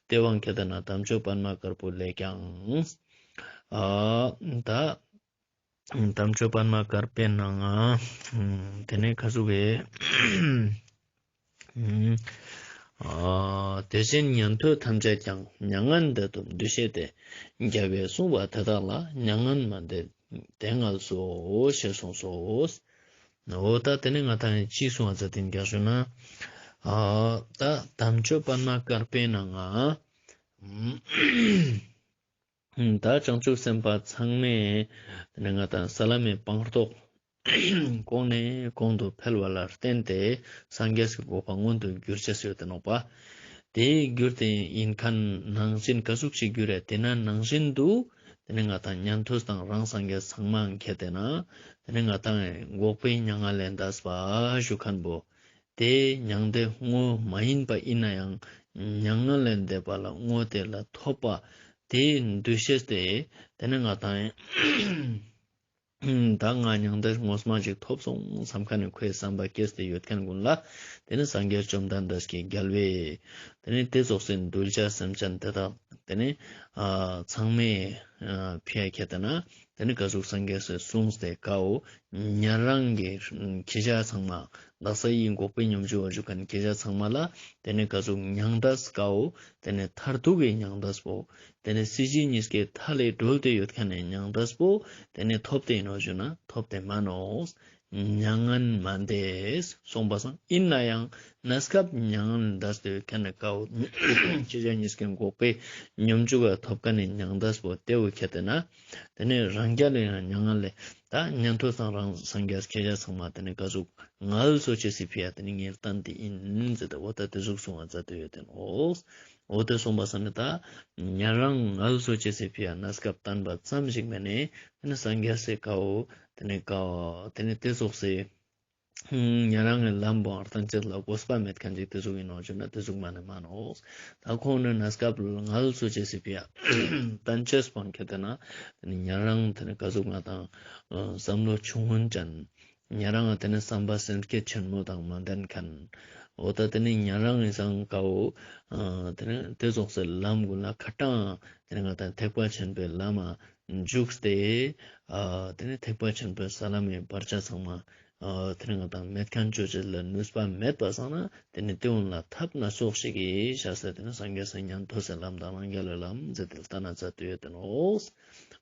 དེ་བོ་ཁྱེར་ཏེ་ན་དམ་ཆོས་པདྨ་དཀར་པོ་ལས་ཀྱང་ཨ་ད་དམ་ཆོས་པདྨ་དཀར་པོའི་ནང་ང་དེ་ནི་ག་ཟུག་གི་ཨ་དེ་བཞིན་ཉན་ཐོས་ཐམས་ཅད་ཀྱང་མྱ་ངན་འདས་དོ་འདུ་ཤེས་ཏེ། རྒྱལ་བས་གསུངས་པ་དེ་དག་ལ་མྱ་ངན་མ་འདས་དེ་ངལ་གསོ་ཞེས་གསུངས་སོ། འོ་ད་དེ་ནི་ང་དང་ཅི་གསུང་བ་ཟེར་ཏེ་ཡིན་ཀྱང་ཞུ་ན། ཨ་ད་དམ་ཆོས་པདྨ་དཀར་པོའི་ནང་ང་ད་བྱང་ཆུབ་སེམས་དཔའ་ཚང་མས་དེ་ནི་ང་དང་ས་ལམ་མི་སྤངས་རྟོགས་གོང་ནས་གོང་དུ་འཕེལ་བ་ལ་བརྟེན་ཏེ་སངས་རྒྱས་སི་གོ་འཕང་མངོན་དུ་གྱུར་ཅེས་ཡོད་དེ་ནོག་པ། དེ་གྱུར་ཏེ་ཡིན་མཁན་ནང་བཞིན་ག་ཟུག་ཅིག་གྱུར་རེ་དེ་ན་ནང་བཞིན་དུ་དེ་ནི་ང་དང་ཉན་ཐོས་དང་རང་སངས་རྒྱས་ཚང་མ་ཁྱེར་ཏེ་ན་དེ་ནི་ང་དང་འགོག་པའི་མྱ་ངན་ལས་འདས་པ་ཞུ་མཁན་པོ། དེ་མྱང་འདས་དངོས་མ་ཡིན་པ་ཡིན་ན་ཡང་མྱ་ངན་ལས་འདས་པ་ལ་དངོས་དེ་ལ་ཐོབ་པ་དེ་འདུ་ཤེས་ཏེ་དེ་ནི་ང་དང་ད་ང་མྱང་འདས་དངོས་མ་ཅིག་ཐོབ་སོང་བསམ་མཁན་ནི་ཁོའི་བསམ་པ་སྐྱེས་ཏེ་ཡོད་མཁན་ཀུན་ལ་དེ་ནི་སངས་རྒྱས་བཅོམ་ལྡན་འདས་ཀྱི་རྒྱལ་བས་དེ་ནི་དེ་ཙོགས་སེ་གདུལ་བྱ་སེམས་ཅན་དེ་དག་དེ་ནི་ཨ་ཚང་མའི་ཨ་ཕི་ཡ་ཁྱེར་ཏེ་ན། དེ་ནི་ག་ཟུག་སངས་རྒྱས་སི་གསུངས་ཏེ་ཀའོ། ཉན་རང་གི་ཁྱེད་ཅག་ཚང་མ་དག་ས་ཡི་འགོག་པའི་སྙོམས་འཇུག་པ་ཞུ་མཁན་ཁྱེད་ཅག་ཚང་མ་ལ་དེ་ནི་ག་ཟུག་མྱང་འདས་ཀའོ། དེ་ནི་མཐར་ཐུག་གི་མྱང་འདས་པོ། དེ་ནི་སྲིད་ཞི་གཉིས་ཀའི་མཐའ་ལས་གྲོལ་ཏེ་ཡོད་མཁན་ནི་མྱང་འདས་པོ། དེ་ནི་ཐོབ་སྟེ་ཡིན་ནོག་ཞུ་ན་ཐོབ་སྟེ་མ་ནོག། མྱ་ངན་མ་འདས་སོང་པ་སང་ཡིན་ན་ཡང་གནས་སྐབས་མྱ་ངན་འདས་ཏེ་ཡོད་མཁན་ནི་ཀའོ། ཁྱེད་ཅག་གཉིས་ཀའི་འགོག་པའི་སྙོམས་འཇུག་པ་ཐོབ་མཁན་ནི་མྱང་འདས་པོ་དེ་བོ་ཁྱེར་ཏེ་ན། དེ་ནི་རང་རྒྱལ་ལ་ཡང་མྱ་ངན་ལས་ད་ཉན་ཐོས་དང་རང་སངས་རྒྱས་ཁྱེད་ཅག་ཚང་མ་དེ་ནི་ག་ཟུག་ངལ་གསོ་ཅེས་སི་ཕི་ཡ་དེ་ནི་ངས་བསྟན་ཏེ་ཡིན་ཟེར་ཏེ་འོ་ད་དེ་ཟུག་གསུང་བ་མཛད་དེ་ཡོད་དེ་ནོག། འོ་དེ་སོང་པ་སང་ནི་ད་ཉན་རང་ངལ་གསོ་ཅེས་སི་ཕི་ཡ་གནས་སྐབས་བསྟན་པ་ཙམ་ཞིག་མེན་ནི་དེ་ནི་སངས་རྒྱས་སི་ཀའོ། དེ་ནི་ཀའོ་དེ་ནི་དེ་ཙོགས་སི་ཉན་རང་གི་ལམ་པོ་ཨར་ཐང་ཅེས་ལ་དགོས་པ་མེད་མཁན་ཅིག་དེ་ཟུག་ཡིན་ནོག་ཞུ་ན་དེ་ཟུག་མ་ནི་མ་ནོག། ད་ཁོང་ནི་གནས་སྐབས་ངལ་གསོ་ཅེས་སི་ཕི་ཡ་བསྟན་ཅེས་པོ་ཁྱེར་ཏེ་ན་དེ་ནི་ཉན་རང་དེ་ནི་ག་ཟུག་ང་དང་བསམ་བློ་ཆུང་ངུན་ཅན། ཉན་རང་དེ་ནི་བསམ་པ་སེམས་བསྐྱེད་ཆེན་མོ་དང་མ་ལྡན་མཁན། འོ་ད་དེ་ནི་ཉན་རང་ངི་སང་ཀའོ། ཨ་དེ་ནི་དེ་ཙོགས་སེ་ལམ་ཀུན་ལ་ཁ་ཏང་དེ་ནི་ང་ཏང་ཐེག་པ་ཆེན་པོའི་ལམ་མ་འཇུག་སྟེ། ཨ་དེ་ནི་ཐེག་པ་ཆེན་པོའི་ས་ལམ་མི་བར་ཆ་ཚང་མ་ཨ་དེ་ནི་ང་ཏང་མེད་ཁན་ཅོ་ཅེས་ལ་ནུས་པ་མེད་པ་སང་ན་དེ་ནི་དེ་ཀུན་ལ་ཐབས་སྣ་ཚོགས་ཤིག་གི་ཤ་སྟེ་དེ་ནི་སངས་རྒྱས་སི་ཉན་ཐོས་སི་ལམ་དང་རང་རྒྱལ་ལམ་ཟེར་ཏེ་ལྟ་ན་ཚ་དུ་ཡོད་དེ་ནོག།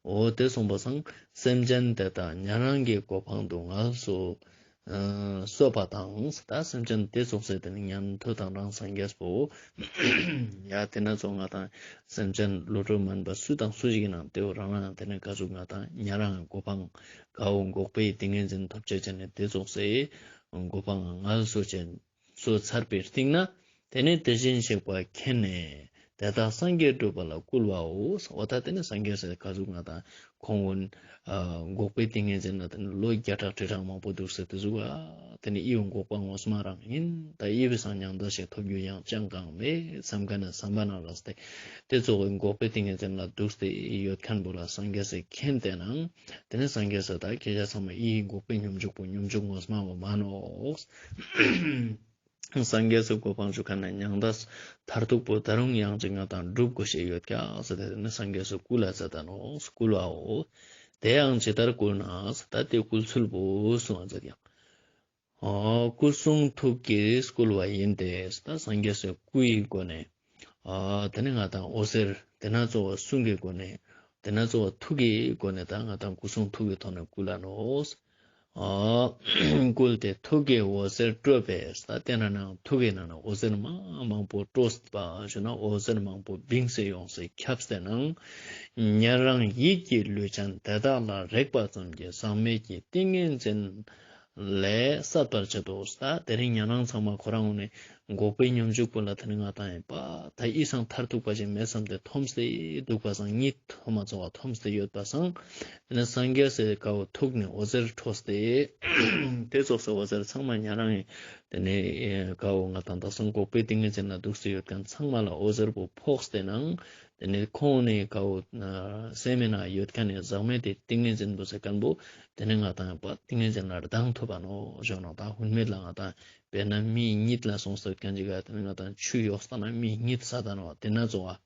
འོ་དེ་སོང་པ་སང་སེམས་ཅན་དེ་དག་ཉན་རང་གི་གོ་འཕང་དུ་ངལ་གསོ་ཨ་གསོ་བ་དང་། ད་སེམས་ཅན་དེ་ཙོགས་སེ་དེ་ནི་ཉན་ཐོས་དང་རང་སངས་རྒྱས་པོ་ཡ་དེ་ན་ཙོགས་ང་ཏང་སེམས་ཅན་བློ་གྲོས་དམན་པ་སུ་དང་སུ་ཞིག་ཡིན་ནའང་དེ་བོ་རང་རང་དེ་ནི་ག་ཟུག་ང་ཏང་ཉན་རང་གི་གོ་འཕང་ཀའོ་འགོག་པའི་ཏིང་ངེ་འཛིན་ཐོབ་ཅེས་ཅན་ནི་དེ་ཙོགས་སེ་གོ་འཕང་ངལ་གསོ་ཅན་གསོ་ཚར་བའི་རྟིང་ན་དེ་ནི་དེ་བཞིན་གཤེགས་པ་མཁྱེན་ནས་དེ་དག་སངས་རྒྱས་འགྲུབ་པ་ལ་བསྐུལ་བའོ། འོ་ད་དེ་ནི་སངས་རྒྱས་སི་ག་ཟུག་ང་ཏང་ཁོང་ཀུན་ཨ་འགོག་པའི་ཏིང་ངེ་འཛིན་ལ་དེ་ནི་ལོ་བརྒྱ་ཕྲག་ཁྲི་ཕྲག་མང་པོ་འདུག་སེ་དེ་ཟུག་ག་དེ་ནི་ཨི་བོ་འགོག་པ་ངོ་མ་རང་ཡིན། ད་ཨི་བོའི་སང་མྱང་འདས་ཤིག་ཐོབ་རྒྱུ་ཡང་ཅང་གང་མེད་བསམ་ཁན་ནི་བསམ་པ་ནང་ལ་སྟེ་དེ་ཙོགས་སི་འགོག་པའི་ཏིང་ངེ་འཛིན་ལ་འདུག་སྟེ་ཡོད་ཁན་བོ་ལ་སངས་རྒྱས་སི་མཁྱེན་ཏེ་ནང་དེ་ནི་སངས་རྒྱས་སི་ད་ཁྱེད་ཅག་ཚང་མ་ཨི་འགོག་པའི་སྙོམས་འཇུག་པོ་སྙོམས་འཇུག་ངོ་མ་བོ་མ་ནོག། སངས་རྒྱས་སི་གོ་འཕང་ཞུ་ཁན་ནི་མྱང་འདས་མཐར་ཐུག་པོ་ད་རུང་ཡང་ཅིག་ང་ཏང་སྒྲུབ་དགོས་ཤེས་ཡོད་ཀྱག་ཟེར་ཏེ་དེ་ནི་སངས་རྒྱས་སི་བསྐུལ་ལ་མཛད་ད་ནོག། བསྐུལ་བའོ། དེ་ཡང་ཇི་ལྟར་བསྐུལ་ན་ཟེར་ད་དེ་བསྐུལ་ཚུལ་བོ་གསུངས་པ་མཛད་ཀྱག། ཨ་སྐུ་གསུང་ཐུགས་ཀྱིས་བསྐུལ་བ་ཡིན་ཏེ་ཟེར་ད་སངས་རྒྱས་སི་སྐུ་ཡི་སྒོ་ནས་ཨ་དེ་ནི་ང་ཏང་འོད་ཟེར་དེ་ན་ཙོགས་པ་གསུང་གི་སྒོ་ནས་དེ་ན་ཙོགས་པ་ཐུགས་ཀྱི་སྒོ་ནས་ད་ང་ཏང་སྐུ་གསུང་ཐུགས་ཀྱི་ཐོག་ནས་བསྐུལ་ལ་ནོག། ཨ་བསྐུལ་ཏེ་ཐུགས་ཀྱི་འོད་ཟེར་སྤྲོས་པས། ད་དེ་ན་ནང་ཐུགས་ཀྱི་ནང་ན་འོད་ཟེར་མ་མང་པོ་སྤྲོས་པ་ཞུ་ན་འོད་ཟེར་མང་པོ་བིངས་སེ་ཡོངས་སེ་ཁྱབ་སྟེ་ནང་ཉན་རང་ཡིད་ཀྱི་ལུས་ཅན་དེ་དག་ལ་རེག་པ་ཙམ་གྱིས་ཟག་མེད་ཀྱི་ཏིང་ངེ་འཛིན་ལས་སད་པར་བྱེད་དོ། ད་དེ་རིང་ཉན་རང་ཚང་མ་ཁོ་རང་ངོ་ནས་འགོག་པའི་སྙོམས་འཇུག་པོ་ལ་དེ་ནི་ང་ཏང་ཡིན་པ་ད་ཨི་སང་མཐར་ཐུག་པ་ཞིག་མེད་བསམ་སྟེ་འཐོམས་ཏེ་འདུག་པ་སང་གཉིད་ཐོ་མ་ཚོགས་པ་འཐོམས་ཏེ་ཡོད་པ་སང་དེ་ནི་སངས་རྒྱས་སི་ཀའོ་ཐུགས་ནས་འོད་ཟེར་འཕྲོས་ཏེ་དེ་ཙོགས་སེ་འོད་ཟེར་ཚང་མ་ཉན་རང་ངི་དེ་ནི་ཀའོ་ང་ཏང་དག་སང་འགོག་པའི་ཏིང་ངེ་འཛིན་ལ་འདུག་སེ་ཡོད་ཁན་ཚང་མ་ལ་འོད་ཟེར་པོ་ཕོག་སྟེ་ནང་དེ་ནི་ཁོང་ནི་ཀའོ་སེམས་ནང་ཡོད་ཁན་ནི་ཟག་མེད་དེ་ཏིང་ངེ་འཛིན་པོ་ཟེར་ཁན་བོ་དེ་ནི་ང་ཏང་ཡིན་པ་ཏིང་ངེ་འཛིན་ལ་གདངས་ཐུབ་པ་ནོག་ཞུ་ནོག། ད་ཧུན་མེད་ལ་ང་ཏང་དཔེར་ན་མིའི་གཉིད་ལ་སོང་སྟེ་ཡོད་ཁན་ཅིག་ག་དེ་ནི་ང་ཏང་ཆུ་གཡུགས་ཏེ་ན་མིའི་གཉིད་སད་ད་ནོག། དེ་ན་ཙོགས་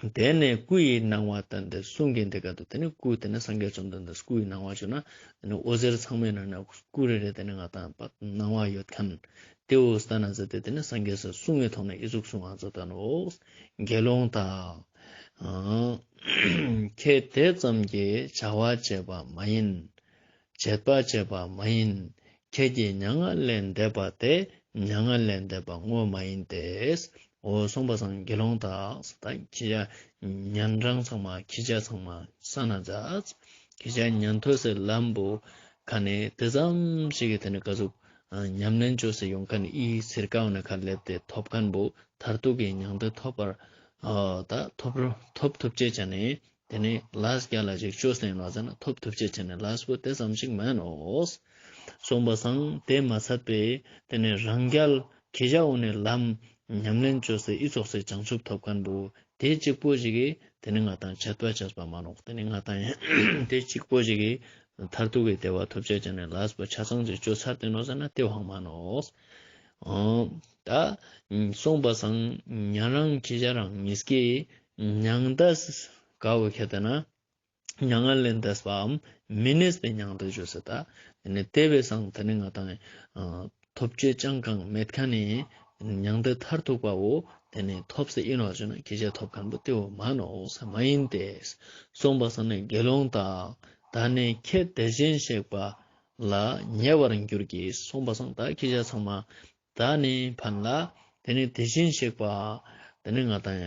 པ། དེ་ནས་སྐུ་ཡི་སྣང་བ་བསྟན་ཏེ་གསུང་གི་འདི་ག་དུ་དེ་ནི་སྐུ་དེ་ནི་སངས་རྒྱས་བཅོམ་ལྡན་འདས་སྐུ་ཡི་སྣང་བ་ཞུ་ན་དེ་ནི་འོད་ཟེར་ཚང་མའི་ནང་ན་སྐུ་རེ་རེ་དེ་ནི་ང་ཏང་སྣང་བ་ཡོད་ཁན་དེ་འོ་སྟན་ན་ཟེར་ཏེ་དེ་ནི་སངས་རྒྱས་སི་གསུང་གི་ཐོག་ནས་ཨི་ཟུག་གསུང་ང་མཛད་ད་ནོག། དགེ་སློང་དག། ཨ་ཁྱེད་དེ་ཙམ་གྱིས་བྱ་བ་བྱེད་པ་མ་ཡིན། བྱེད་པ་བྱེད་པ་མ་ཡིན། ཁྱེད་ཀྱིས་མྱ་ངན་ལས་འདས་པ་སྟེ་མྱ་ངན་ལས་འདས་པ་ངོ་མ་ཡིན་ཏེ། འོ་སོང་པ་སང་དགེ་སློང་དག་ད་ཁྱེད་ཅག་ཉན་རང་ཚང་མ་ཁྱེད་ཅག་ཚང་མ་ས་ན་མཛད། ཁྱེད་ཅག་ཉན་ཐོས་སི་ལམ་བོ་ཁ་ནས་དེ་ཙམ་ཞིག་གི་དེ་ནི་ག་ཟུག་ཉམས་ལེན་བཅོས་སེ་ཡོང་ཁན་ནི་ཨི་ཚིར་ཀའོ་ནི་ཁ་ལེབས་ཏེ་ཐོབ་ཁན་བོ་མཐར་ཐུག་གི་མྱང་འདས་ཐོབ་པར་ཨ་ད་ཐོབ་རུ་ཐོབ་ཐུབ་ཅེས་ཅན་ནི་དེ་ནི་ལས་རྒྱལ་ལ་ཞིག་བཅོས་ཏེ་ཡིན་ནོག་ཟེར་ན་ཐོབ་ཐུབ་ཅེས་ཅན་ནི་ལས་པོ་དེ་ཙམ་ཞིག་མེན་ནོག། སོང་པ་སང་དེ་མ་ཚད་པའི་དེ་ནི་རང་རྒྱལ་ཁྱེད་ཅག་འོ་ནི་ལམ་ཉམས་ལེན་བཅོས་སེ་ཨི་ཙོགས་སེ་བྱང་ཆུབ་ཐོབ་ཁན་བོ་དེ་གཅིག་པོ་ཞིག་གི་དེ་ནི་ང་ཏང་བྱེད་པ་བྱས་པ་མ་ནོག། དེ་ནི་ང་ཏང་དེ་གཅིག་པོ་ཞིག་གི་མཐར་ཐུག་གི་བདེ་བ་ཐོབ་ཅེས་ཅན་ནི་ལས་པོ་ཆ་ཚང་ཅིག་བཅོ་ཚར་ཏེ་ནོག་ཟེར་ན་དེ་བོའང་མ་ནོག། ཨོ། ད་སོང་པ་སང་ཉན་རང་ཁྱེད་ཅག་རང་ཉིས་ཀའི་མྱང་འདས་ག་བོ་ཁྱེད་ལྟ་ན་མྱ་ངན་ལས་འདས་པའམ་མི་གནས་པའི་མྱང་འདས་བརྗོད་ཟེར་ད། དེ་ནི་དེ་བས་སང་དེ་ནི་ང་ཏང་ཐོབ་ཅེས་ཅང་གང་མེད་ཁན་ནི་མྱང་འདས་མཐར་ཐུག་པ་བོ་དེ་ནི་ཐོབ་སྟེ་ཡིན་ནོག་ཟེར་ན་ཁྱེད་ཅག་ཐོབ་ཁན་བོ་དེ་བོ་མ་ནོག་ཟེར་མ་ཡིན་ཏེ། སོང་པ་སང་ནི་དགེ་སློང་དག། ད་ནི་ཁྱེད་དེ་བཞིན་གཤེགས་པ་ལ་ཉེ་བར་འགྱུར་གྱིས། སོང་པ་སང་ད་ཁྱེད་ཅག་ཚང་མ་ད་ནི་ཕན་ལ་དེ་ནི་དེ་བཞིན་གཤེགས་པ་དེ་ནི་ང་ཏང་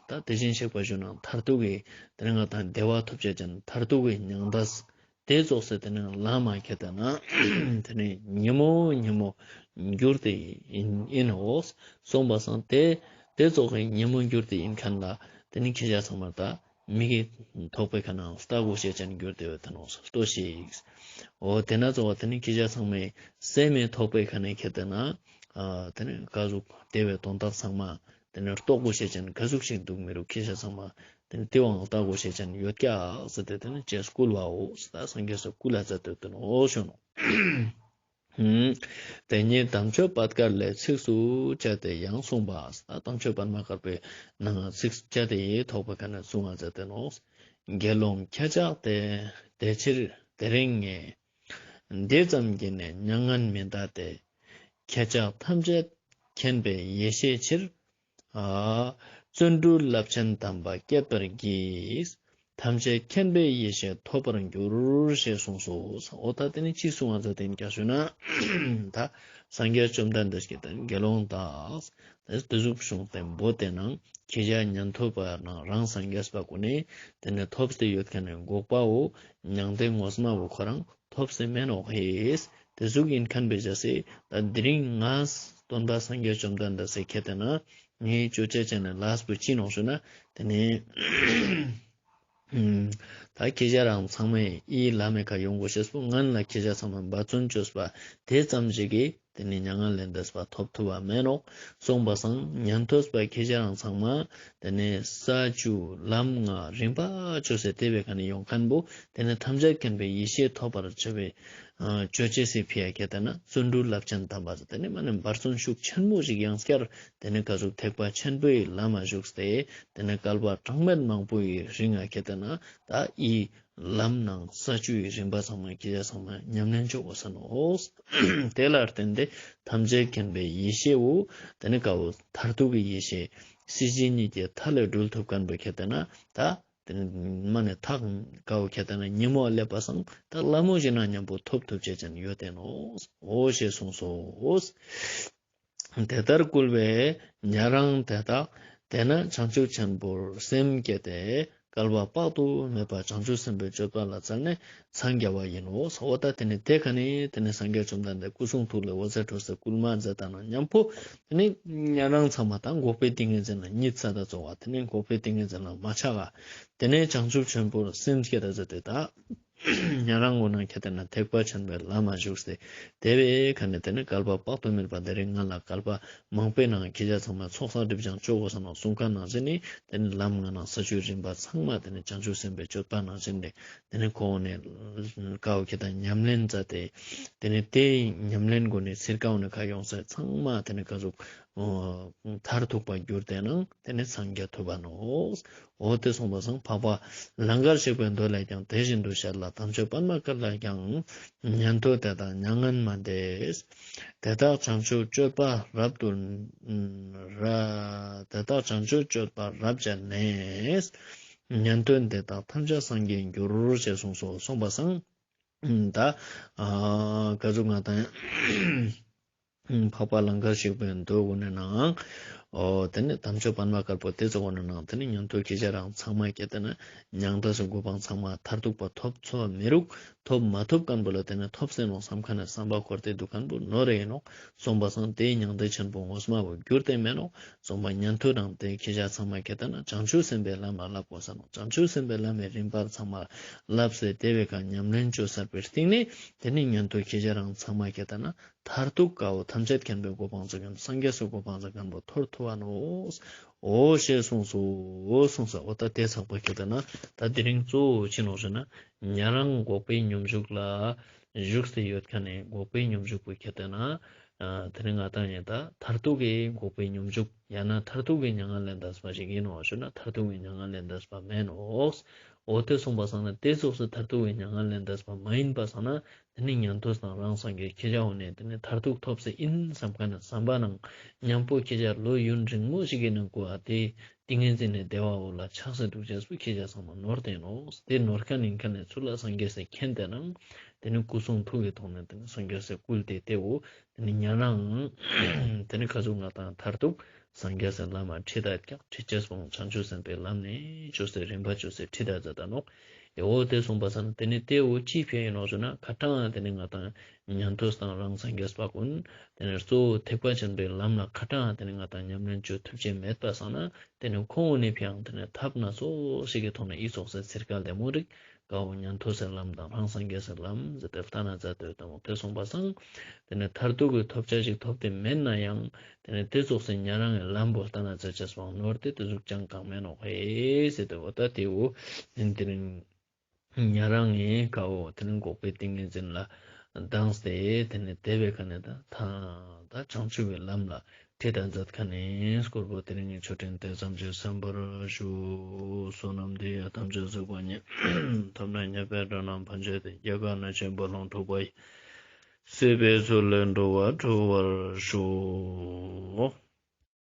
ད་དེ་བཞིན་གཤེགས་པ་ཞུ་ན་མཐར་ཐུག་གི་དེ་ནི་ང་ཏང་བདེ་བ་ཐོབ་ཅེས་ཅན་མཐར་ཐུག་གི་མྱང་འདས་དེ་ཙོགས་སེ་དེ་ནི་ལམ་མ་ཁྱེད་ལྟ་ན་དེ་ནི་ཉིན་མོ་ཉིན་མོ་འགྱུར་ཏེ་ཡིན་ཡིན་ནོག། སོང་པ་སང་དེ་དེ་ཙོགས་སེ་ཉིན་མོ་འགྱུར་ཏེ་ཡིན་ཁན་ལ་དེ་ནི་ཁྱེད་ཅག་ཚང་མ་ད་མིག་གི་ཐོགས་པའི་ཁ་ནང་ལྟ་དགོས་ཤེས་ཅན་གྱུར་ཏེ་ཡོད་དེ་ནོག་ལྟོས་ཤིག། འོ་དེ་ན་ཙོགས་པ་དེ་ནི་ཁྱེད་ཅག་ཚང་མའི་སེམས་མི་ཐོགས་པའི་ཁ་ནས་ཁྱེད་ལྟ་ན་ཨ་དེ་ནི་ག་ཟུག་བདེ་བའི་དོན་དག་ཚང་མ་དེ་ནི་རྟོགས་དགོས་ཤེས་ཅན་ག་ཟུག་ཞིག་འདུག་མི་རུ་ཁྱེད་ཅག་ཚང་མ་དེ་ནི་དེ་བོའང་ལྟ་དགོས་ཤེས་ཅན་ཡོད་ཀྱག་ཟེར་ཏེ་དེ་ནི་ཅེས་བསྐུལ་བའོ་ཟེར་ད་སངས་རྒྱས་སི་བསྐུལ་ལ་མཛད་དེ་ཡོད་དེ་ནོག་ཞུ་ནོག། ཧུམ། དེ་ཉིད་དམ་ཆོས་པད་དཀར་ལས་ཚིགས་སུ་བཅད་དེ་ཡང་གསུངས་པ། ད་དམ་ཆོས་པད་མ་དཀར་པོའི་ནང་ཚིགས་སུ་བཅད་དེ་ཐོག་པ་ཁ་ནས་གསུང་བ་མཛད་དེ་ནོག། དགེ་སློང་ཁྱེད་ཅག་དེ། དེ་ཕྱིར་དེ་རིང་ངས། འདི་ཙམ་གྱིས་ནི་མྱ་ངན་མི་འདའ་སྟེ། ཁྱེད་ཅག་ཐམས་ཅད་མཁྱེན་པའི་ཡེ་ཤེས་ཕྱིར། ཨ། བརྩོན་འགྲུས་རླབས་ཆེན་དམ་པ་བསྐྱེད་པར་བགྱི། ཐམས་ཅད་མཁྱེན་པའི་ཡེ་ཤེས་ཐོབ་པར་འགྱུར། ཞེས་གསུངས་སོ། འོ་ད་དེ་ནི་ཅི་གསུང་བ་མཛད་དེ་ཡིན་ཀྱང་ཞུ་ན། ད་སངས་རྒྱས་བཅོམ་ལྡན་འདས་ཀྱིས་དེ་དགེ་སློང་དག་དེ་ཟུག་གསུངས་ཏེ་འབོད་དེ་ནང་ཁྱེད་ཅག་ཉན་ཐོས་པ་ནང་རང་སངས་རྒྱས་པ་ཀུན་ནི་དེ་ནི་ཐོབ་སྟེ་ཡོད་མཁན་ནི་འགོག་པའོ་མྱང་འདས་ངོ་མ་བོ་ཁོ་རང་ཐོབ་སྟེ་མེན་ནོག་ཧེ། དེ་ཟུག་ཡིན་མཁན་པའི་ཅེས་སི་ད་དེ་རིང་ང་སྟོན་པ་སངས་རྒྱས་བཅོམ་ལྡན་འདས་སི་ཁྱེད་དེ་ན་ངའི་ཅོ་ཅེས་ཅན་ནི་ལས་པོ་ཅི་ནོག་ཞུ་ན། དེ་ནི་ད་ཁྱེད་ཅག་རང་ཚང་མས་ཨི་ལམ་མེ་ཁ་ཡོང་དགོས་ཤེས་པོ་ངན་ལ་ཁྱེད་ཅག་ཚང་མས་འབད་བརྩོན་བཅོས་པ་དེ་ཙམ་ཞིག་གིས་དེ་ནི་མྱ་ངན་ལས་འདས་པ་ཐོབ་ཐུབ་པ་མེན་ནོག། སོང་པ་སང་ཉན་ཐོས་པ་ཁྱེད་ཅག་རང་ཚང་མ་དེ་ནི་ས་བཅུ་ལམ་ལྔ་རིམ་པ་བཅོས་སེ་དེ་བའི་ཁ་ནས་ཡོང་མཁན་པོ་དེ་ནི་ཐམས་ཅད་མཁྱེན་པའི་ཡེ་ཤེས་ཐོབ་པར་བྱ་བའི་ཨ་ཅོ་ཅེས་སི་ཕི་ཡ་ཁྱེད་དེ་ན་བརྩོན་འགྲུས་རླབས་ཆེན་དམ་པ་ཟེར་དེ་ནི་མ་ནི་འབད་བརྩོན་ཤུགས་ཆེན་མོ་ཞིག་ཡང་སྐྱར་དེ་ནི་ག་ཟུག་ཐེག་པ་ཆེན་པོའི་ལམ་མ་ཞུགས་ཏེ་དེ་ནི་བསྐལ་པ་གྲངས་མེད་མང་པོའི་རིང་ང་ཁྱེད་དེ་ན་ད་ཨི་ལམ་ནང་ས་བཅུའི་རིམ་པ་ཚང་མ་ཁྱེད་ཅག་ཚང་མ་ཉམས་ལེན་བཅོ་དགོས་ས་ནོག། དེ་ལ་བརྟེན་ཏེ་ཐམས་ཅད་མཁྱེན་པའི་ཡེ་ཤེས་བོ་དེ་ནི་ཀ་བོ་མཐར་ཐུག་གི་ཡེ་ཤེས་སྲིད་ཞི་གཉིས་ཀྱི་མཐའ་ལས་སྒྲོལ་ཐུབ་མཁན་པོ་ཁྱེད་དེ་ན་ད་དེ་ནི་མ་ནི་ཐག་ཀ་བོ་ཁྱེད་དེ་ན་ཉིན་མོ་སླེབས་པ་སང་ད་ལ་མོ་ཞིག་ན་མཉམ་པོ་ཐོབ་ཐུབ་ཅེས་ཅན་ཡོད་དེ་ནོག། འོ་ཞེས་གསུངས་སོ། དེ་ལྟར་བསྐུལ་བས་ཉན་རང་དེ་དག་དེ་ན་བྱང་ཆུབ་ཆེན་པོར་སེམས་བསྐྱེད་དེ་བསྐལ་པ་དཔག་ཏུ་མེད་པ་བྱང་ཆུབ་སེམས་དཔའི་སྤྱོད་པ་ལ་བརྩོན་ནས་འཚང་རྒྱ་བ་ཡིན་ནོ། འོ་ད་དེ་ནི་དེ་ཁ་ནི་དེ་ནི་སངས་རྒྱས་བཅོམ་ལྡན་འདས་སྐུ་གསུང་ཐུགས་ལས་འོད་ཟེར་འཕྲོས་ཏེ་བསྐུལ་མ་མཛད་ད་ན་མཉམ་པོ་དེ་ནི་ཉན་རང་ཚང་མ་དང་འགོག་པའི་ཏིང་ངེ་འཛིན་ལ་གཉིད་ས་ད་ཚོ་བ་དེ་ནི་འགོག་པའི་ཏིང་ངེ་འཛིན་ལ་མ་ཆགས་པ་དེ་ནི་བྱང་ཆུབ་ཆེན་པོར་སེམས་བསྐྱེད་ད་མཛད་དེ་ད། ཉན་རང་ངོ་ན་ཁྱེད་དེ་ན་ཐེག་པ་ཆེན་པོའི་ལམ་མ་ཞུགས་ཏེ་དེ་བའི་ཁ་ནས་དེ་ནི་བསྐལ་པ་དཔག་ཏུ་མེད་པ་དེ་རིང་ང་ལ་བསྐལ་པ་མང་པོའི་ནང་ཁྱེད་ཅག་ཚང་མ་ཚོགས་བསགས་སྒྲིབ་སྦྱང་བཅོ་དགོས་ས་ནོག་གསུངས་མཁན་ནང་བཞིན་ནི་དེ་ནི་ལམ་ལྔ་ནང་ས་བཅུའི་རིམ་པ་ཚང་མ་དེ་ནི་བྱང་ཆུབ་སེམས་དཔའི་སྤྱོད་པ་ནང་བཞིན་ནི་དེ་ནི་ཁོང་ནས་ཀ་བོ་ཁྱེད་དང་ཉམས་ལེན་མཛད་དེ་དེ་ནི་དེའི་ཉམས་ལེན་སྒོ་ནས་ཚིར་ཀ་བོ་ནས་ཁ་ཡོང་ས་ཚང་མ་དེ་ནི་ཀ་ཟུག་མཐར་ཐུག་པ་གྱུར་ཏེ་ནང་དེ་ནི་སངས་རྒྱས་ཐུབ་པ་ནོག། འོ་དེ་གསུངས་པ་སང་འཕགས་པ་ལང་ཀར་གཤེགས་པའི་མདོ་ལས་ཀྱང་དེ་བཞིན་དུ་ཤར་ལ་དམ་ཆོས་པདྨ་དཀར་ལས་ཀྱང་ཉན་ཐོས་དེ་དག་མྱ་ངན་མ་འདས། དེ་དག་བྱང་ཆུབ་སྤྱོད་པ་རབ་ཏུ་ར། དེ་དག་བྱང་ཆུབ་སྤྱོད་པ་རབ་སྦྱངས་ནས། ཉན་ཐོས་དེ་དག་ཐམས་ཅད་སངས་རྒྱས་འགྱུར། ཞེས་གསུངས་སོ། གསུངས་པ་སང་ད་ཨ་ཀ་ཟུག་ང་དང་འཕགས་པ་ལང་ཀར་གཤེགས་པའི་མདོ་གུན་ནི་ནང་། འོ་དེ་ནི་དམ་ཆོས་པདྨ་དཀར་པོ་དེ་ཚོ་གུན་ནི་ནང་དེ་ནི་ཉན་ཐོས་ཁྱེད་ཅག་རང་ཚང་མ་ཁྱེད་དེ་ན་མྱང་འདས་སི་གོ་འཕང་ཚང་མ་མཐར་ཐུག་པ་ཐོབ་ཚོ་མི་རུག། ཐོབ་མ་ཐུབ་མཁན་པོ་ལ་དེ་ནི་ཐོབ་སེ་ནོག་བསམ་མཁན་ནི་བསམ་པ་འཁོར་ཏེ་འདུག་མཁན་པོ་ནོར་རེ་ཡིན་ནོག། གསུངས་པ་སང་དེའི་མྱང་འདས་ཆེན་པོ་ངོ་མ་བོ་གྱུར་ཏེ་མེད་ནོག། གསུངས་པ་ཉན་ཐོས་རང་དེ་ཁྱེད་ཅག་ཚང་མ་ཁྱེད་དེ་ན་བྱང་ཆུབ་སེམས་དཔའི་ལམ་ལ་བསླབ་དགོས་ས་ནོག། བྱང་ཆུབ་སེམས་དཔའི་ལམ་མི་རིམ་པར་ཚང་མ་བསླབ་སེ་དེ་བའི་ཀ་ཉམས་ལེན་བཅོས་ཚར་བའི་སྟིང་ནེ་དེ་ནི་ཉན་ཐོས་ཁྱེད་ཅག་རང་ཚང་མ་ཁྱེད་དེ་ན་མཐར་ཐུག་ཀ་བོ་ཐམས་ཅད་མཁྱེན་པའི་གོ་འཕང་ཚུགས་མཁན་སངས་རྒྱས་སི་གོ་འཕང་ཚུགས་མཁན་པོ་ཐོབ་ཐུབ་བ་ནོག། འོ་ཞེས་གསུངས་སོ། འོ་གསུངས་སོ། འོ་ད་དེ་ཚགས་པ་ཁྱེད་དེ་ན་ད་དེ་རིང་གཙོ་བོ་ཅི་ནོག་ཟེར་ན་ཉན་རང་འགོག་པའི་སྙོམས་འཇུག་ལ་བཞུགས་ཏེ་ཡོད་མཁན་ནི་འགོག་པའི་སྙོམས་འཇུག་པོ་ཁྱེད་དེ་ན་ཨ་དེ་རིང་ང་དང་ཡིན་ད་མཐར་ཐུག་གི་འགོག་པའི་སྙོམས་འཇུག་ཡང་ན་མཐར་ཐུག་གི་མྱ་ངན་ལས་འདས་པ་ཞིག་ཡིན་ནོག་ཞུ་ན་མཐར་ཐུག་གི་མྱ་ངན་ལས་འདས་པ་མེན་ནོག། འོ་དེ་གསུངས་པ་སང་ན་དེ་ཙོགས་སུ་མཐར་ཐུག་གི་མྱ་ངན་ལས་འདས་པ་མ་ཡིན་པ་སང་ན་དེ་ནི་ཉན་ཐོས་དང་རང་སངས་རྒྱས་ཁྱེད་ཅག་འོ་ནས་དེ་ནི་མཐར་ཐུག་ཐོབ་སེ་ཡིན་བསམ་མཁན་ནི་བསམ་པ་ནང་མཉམ་པོ་ཁྱེད་ཅག་ལོ་ཡུན་རིང་མོ་ཞིག་གི་ནང་གོ་ཨ་དེ་ཏིང་ངེ་འཛིན་ནི་བདེ་བ་འོ་ལ་ཆགས་སེ་འདུག་ཅེས་པོ་ཁྱེད་ཅག་ཚང་མ་ནོར་ཏེ་ནོག། དེ་ནོར་མཁན་ཡིན་མཁན་ནི་ཚུར་ལ་སངས་རྒྱས་སི་མཁྱེན་ཏེ་ནང་དེ་ནི་སྐུ་གསུང་ཐུགས་ཀྱི་ཐོག་ནས་དེ་ནི་སངས་རྒྱས་སི་བསྐུལ་ཏེ་དེ་འོ་དེ་ནི་ཉན་རང་དེ་ནི་ཁ་ཟུག་ང་དང་མཐར་ཐུག་སངས་རྒྱས་སི་ལམ་མ་ཁྲིད་ད་ཀྱང་ཁྲིད་ཅེས་པོ་བྱང་ཆུབ་སེམས་དཔའི་ལམ་ནས་བཅོས་སེ་རིམ་པ་བཅོས་སེ་ཁྲིད་ད་མཛད་ད་ནོག། འོ་དེ་གསུངས་པ་སང་ན་དེ་ནི་དེ་འོ་ཅི་ཕི་ཡ་ཡིན་ནོག་ཟེར་ན་ཁ་ཏང་དེ་ནི་ང་དང་ཉན་ཐོས་དང་རང་སངས་རྒྱས་པ་ཀུན་དེ་ནི་གཙོ་བོ་ཐེག་པ་ཆེན་པོའི་ལམ་ལ་ཁ་ཏང་དེ་ནི་ང་དང་ཉམས་ལེན་བཅོ་ཐུབ་ཅེས་མེད་པ་སང་ན་དེ་ནི་ཁོང་ནི་ཕི་ཡ་དེ་ནི་ཐབས་སྣ་ཚོགས་ཤིག་གི་ཐོག་ནས་ཨི་ཙོགས་སེ་ཚིར་ཀ་ལྡེ་མོ་རིག་ཀ་བོ་ཉན་ཐོས་སི་ལམ་དང་རང་སངས་རྒྱས་སི་ལམ་ཟེར་ཏེ་ལྟ་ན་མཛད་དེ་ཡོད་དང་དེ་གསུངས་པ་སང་དེ་ནི་མཐར་ཐུག་གི་ཐོབ་བྱ་ཞིག་ཐོབ་སྟེ་མེད་ན་ཡང་དེ་ནི་དེ་ཙོགས་སེ་ཉན་རང་གི་ལམ་པོ་ལྟ་ན་མཛད་ཅེས་སོང་ནོར་ཏེ་དེ་ཟུག་ཅང་གང་མེད་ནོག་ཧེ་ཟེར་ཏེ་འོ་ད་དེ་འོ་དེ་ནི་ཉན་རང་ངི་ཀ་བོ་དེ་ནི་འགོག་པའི་ཏིང་ངེ་འཛིན་ལ་ ལྡངས་ཏེ་དེ་ནས་དེ་བའི་ཁ་ནས་ད་ཐང་ད་བྱང་ཆུབ་པའི་ལམ་ལ་ཁྲིད་ད་མཛད་ཁན་ནི་སྐོར་པོ་དེ་རིང་གི་ཆོས་འབྲེལ་དེ་ཙམ་གྱིས་གསན་པར་ཞུ། བསོད་ནམས་འདི་ཡིས་ཐམས་ཅད་གཟིགས་པ་ཉིད། ཐོབ་ནས་ཉེས་པའི་དགྲ་རྣམས་ཕམ་བྱས་ཏེ། སྐྱེ་རྒ་ན་འཆིའི་རྦ་ཀློང་འཁྲུགས་པ་ཡི། སྲིད་པའི་མཚོ་ལས་འགྲོ་བ་སྒྲོལ་བར་ཤོག།